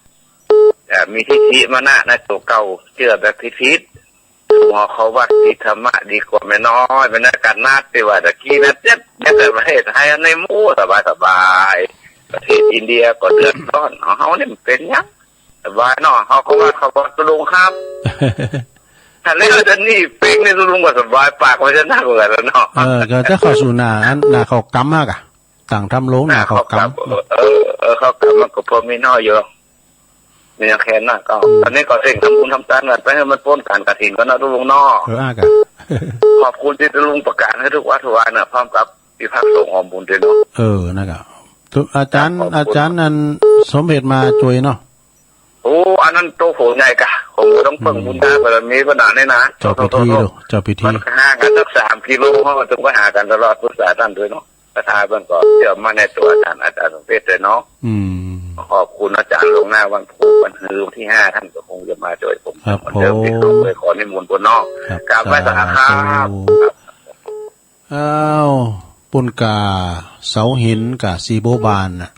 แต่มีทิฏฐิมานะในตั๋วเก่า เจื้อแบบผิดๆ หัวเข้าวัดติดธรรมะดีกว่าแม่น้อย แม่น้อยกานาดตี้ว่าตะกี้นะ เจ็บ เจ็บแบบประเทศไทยในหมู่สบายๆ ประเทศอินเดียก็เดือดร้อน ของเฮานี่มันเป็นหยัง สบายเนาะ เฮาเข้าวัดเข้าวาตุ๊ลุงครับ ถ้าแล้วจะนี่เป๊กนี่ตุ๊ลุงก็สบายปากไว้จะนักกว่ากันเนาะ เออ ก็จะเข้าสู่หน้าอัน หน้าเข้ากรรมฮะกะ ตั้งธรรมลงหน้าเข้ากรรม เออ เออ เข้ากรรมมันก็พอมีน้อยอยู่ มีแค่นั้นก็ อืม ตอนนี้ก็เร่งทำบุญทำทานกันไปให้มันป๊นก๋านกฐินก่อนนะตุ๊ลุงเนาะ เออ อ่ะกะ ขอบคุณตี้ตุ๊ลุงประกาศหื้อทุกวัดทุกวาเนาะ พร้อมกับตี้พระสงฆ์หอมบุญด้วยเนาะ เออ นั่นกะ ตุ๊ อาจ๋ารย์ ครับ ขอบคุณ อาจ๋ารย์นั่นสมเด็จมาจ้วยเนาะ โอ้ อันนั้นโตโหใหญ่กะ ผมก็ต้องเปิ่ง อืม บุญญาบารมีขนาดนี้นะ เจ้าพิธี โตๆๆๆ เนาะ เจ้าพิธี มันห่างกันสักสามกิโล เฮาก็ต้องไปหากันตลอด ปรึกษาต้านด้วยเนาะ ศรัทธาเปิ้นก็เจื้อมั่นในตั๋วอาจ๋ารย์ อาจ๋ารย์สมเด็จด้วยเนาะ อืม ขอบคุณอาจ๋ารย์ล่วงหน้า วันพูกวันฮือวันตี้ห้า ต้านก็คงจะมาจ้วยผม ครับ เหมือนเดิม ผม ตี้ผมเคยขอนิมนต์เปิ้นเนาะ ครับ กราบไหว้สาครับ สาธุ อ้าว ปู้นก่าเสาหินก่าสีบัวบานน่ะ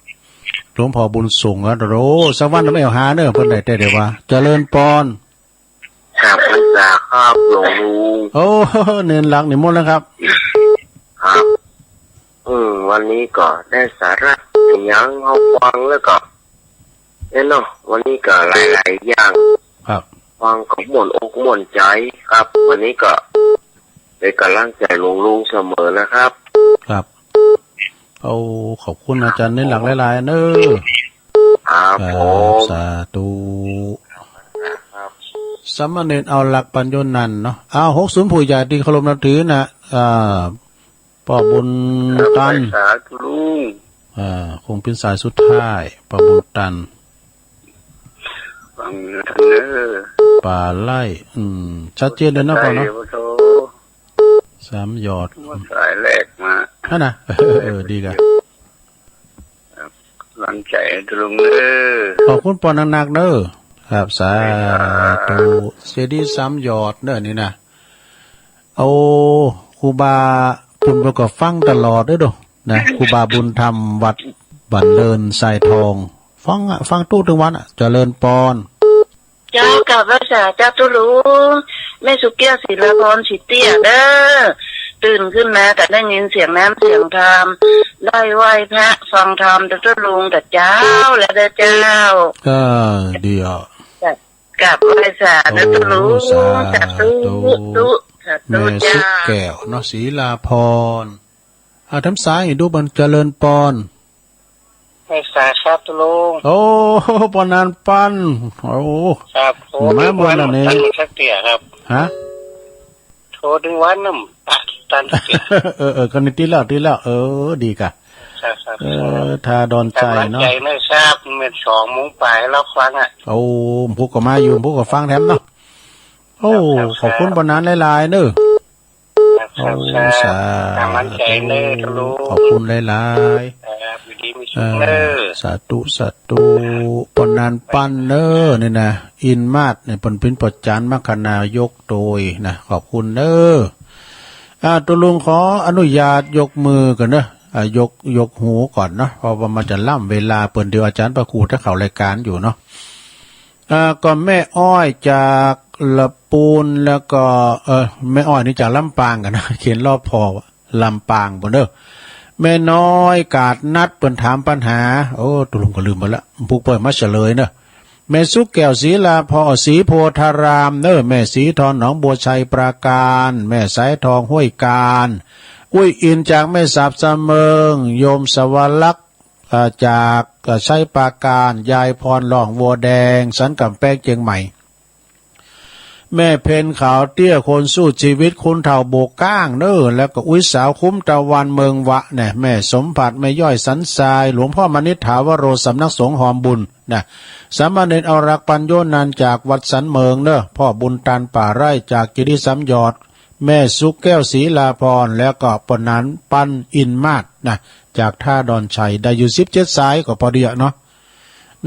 หลวงพ่อบุญส่งอะ โอ้ สักวันมาแอ่วหาเนาะ เปิ้นได้แต่เดียวว่า เจริญปอน กราบไหว้สาครับหลวงลุง โอ้ เณรหลักนิมนต์แล้วครับ ครับ อืม วันนี้ก็ได้สาระหยังเฮาฟังแล้วก็ เอ๊ะเนาะ วันนี้ก็หลายๆ อย่าง ครับ พ ฟังก็ม่วนอกม่วนใจ๋ครับ วันนี้ก็เป๋นก๋ำลังใจ๋ลุงๆ เสมอนะครับ ครับ โอ้ ขอบคุณอาจ๋ารย์ในหลักหลายๆ เน่อ ครับผม สาธุ ครับ สามเณรเอาหลักปัญโยนันท์เนาะ อ้าว หกศูนย์ ผู้ใหญ่ตี้เคารพนับถือนะ อ่า ป้อบุญตัน ครับ สาธุลุง อ่า คงเป๋นสายสุดท้าย ป้อบุญตัน ฟังเน่อ ป่าไร่ อืม ชัดเจนเลยนะป้อเนาะ สามหยอด สายแรกมา หั้นนะ เออ ดีก่ะ ครับ หวังใจ๋ลุงเน่อ ขอบคุณป้อนักๆ เน่อ ครับ สาธุ เจดีย์สามหยอดเน่อนี่นะ โอ้ ครูบาบุญเปิ้นก็ฟังตลอดเน่อโด นะ ครูบาบุญธรรมวัดบ้านเนินทรายทอง ฟังอะ ฟังตุ๊กตึงวันอะ เจริญปอน เจ้า กราบไหว้สาเจ้าตุ๊ลุง แม่สุแก้ว ศิลาพร ศรีเตี้ยเน่อ ตื่นขึ้นมาก็ได้ยินเสียงน้ำเสียงธรรม ได้ไหว้พระฟังธรรมเจ้าตุ๊ลุง แต่เจ๊าแล้วเน่อเจ้า เออ ดีอ่ะ กราบไหว้สาเน่อตุ๊ลุง โอ้ สาธุ สาธุ สาธุ แม่สุแก้วเนาะ ศิลาพร อ่า ถามสายดูบ่อน เจริญปอน ไหว้สาครับตุ๊ลุง โอ้ ป้อนันปัน โอ้ ครับ โอ้ มาบ่อนละนี่ ตันสักเตื้อครับ ฮะ โทรตึงวันน้ำตันสักเตื้อ เออ เออ ก็นี่ติดแล้ว ติดแล้ว เออ ดีก่ะ ครับ ครับ เออ ท่าดอนชัยเนาะ กำลังใจ๋เน่อครับ แม่นสองโมงป๋ายแล้วฟังอะ โอ้ ผู้ก็มาอยู่ ผู้ก็ฟังแถมเนาะ โอ้ ครับ ครับ ขอบคุณป้อนันหลายๆ เน่อ ครับ ครับ โอ้ ครับ สาธุ กำลังใจ๋เน่อตุ๊ลุง ขอบคุณหลายๆ ครับ อยู่ดีมีสุขเน่อ เออ สาธุ สาธุ ป้อนันปันเน่อนี่นะ อินมาศเนี่ย เปิ้นเป๋นป้อจ๋ารย์มรรคนายกโตยนะ ขอบคุณเน่อ อ่า ตุ๊ลุงขออนุญาตยกมือก่อนเน่อ อ่า ยก ยกหูก่อนเนาะ เพราะว่ามันจะล้ำเวลาเปิ้น เดี๋ยวอาจ๋ารย์พระครูจะเข้ารายก๋านอยู่เนาะ อ่า ก็แม่อ้อยจากละปูน แล้วก็ เออ แม่อ้อยนี่จากลำปางก่ะนะ เขียนรอบผ่อ ลำปางปู้นเน่อ แม่น้อยกาดนัดเปิ้นถามปัญหา โอ้ ตุ๊ลุงก็ลืมไปละ ผู้เปิ้นมาเฉลยเน่อ แม่สุแก้ว ศิลาพร ศรีโพธารามเน่อ แม่ศรีทอง หนองบัวชัยปราการ แม่สายทอง ห้วยกาญ อุ้ยอินจากแม่สาบสะเมิง โยมสวรักษ์ อ่า จาก อ่า ชัยปราการ ยายพร หนองบัวแดง สันก๋ำแปง เจียงใหม่ แม่เพ็ญขาวเตี้ย คนสู้ชีวิต คนเฒ่าโบกก้างเน่อ แล้วก็อุ๊ยสาวคุ้มตะวันเมืองวะเนี่ย แม่สมผัส แม่ย้อยสันทราย หลวงพ่อมณิษฐาวโร สำนักสงฆ์หอมบุญนะ สามเณรเอาหลักปัญโยนันท์จากวัดสันเมิงเน่อ ป้อบุญตันป่าไร่จากเจดีย์สามหยอด แม่สุแก้ว ศิลาพร แล้วก็ป้อนันปัน อินมาศนะ จากท่าดอนชัย ได้อยู่สิบเจ็ดสาย ก็พอดีอะเนาะ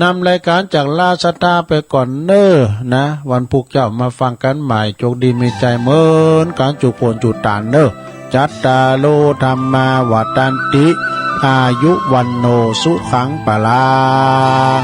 นำรายก๋านจากราชสถาไปก่อนเน่อนะ วันพุธเจ๊ามาฟังกั๋นใหม่ โจคดีมีชัยเหมือนกั๋น จุ๊กโผนจุ๊กตานเน่อ จัตตาโร ธัมมา วัฑฒันติ อายุ วัณโณ สุขัง พลัง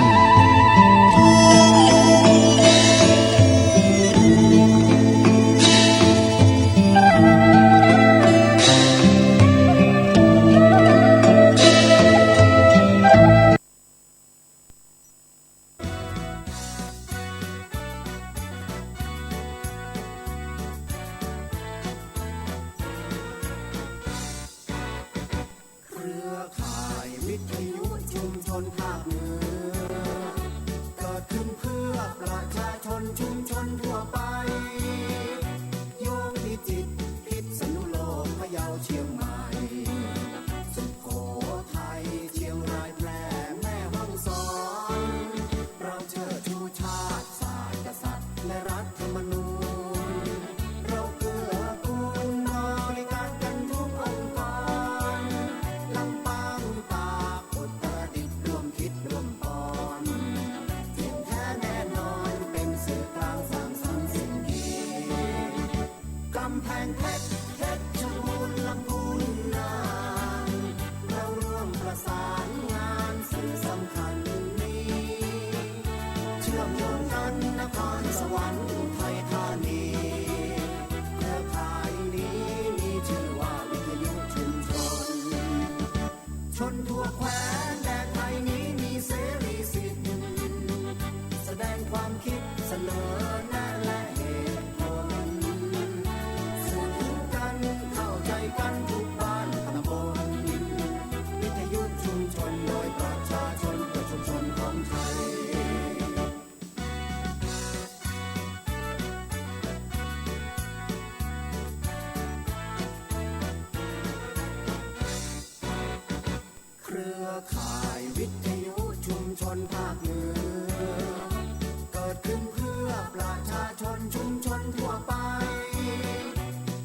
ทั่วไป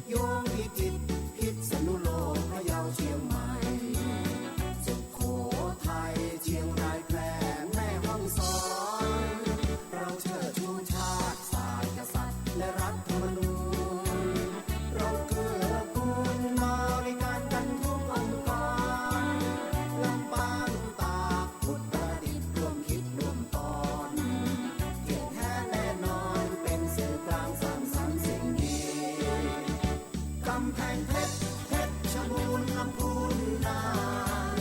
โยงพิจิตร พิษณุโลก พะเยา เชียงใหม่ สุโขทัย เชียงราย แพร่ แม่ฮ่องสอน เราเชิดชูชาติ ศาสตร์กษัตริย์ และรัฐธรรมนูญ เราเกื้อกูลบริการกันทุกองค์กร ลำปาง ตาก อุตรดิตถ์ ร่วมคิดร่วมตอน เที่ยงแท้แน่นอน เป็นสื่อกลางสร้างสรรค์สิ่งดี กำแพงเพชร เพชรบูรณ์ ลำพูน น่าน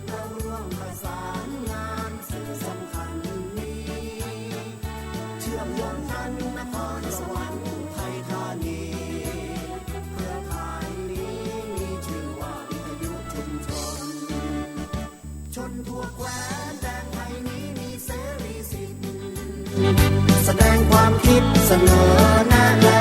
เราร่วมประสานงาน สื่อสำคัญนี้ เชื่อมโยงกัน นครสวรรค์ อุทัยธานี เครือข่ายนี้มีชื่อว่าวิทยุชุมชน ชนทั่วแคว้นแดนไทยนี้มีเสรีสิทธิ์ แสดงความคิด เสนอแนะ และ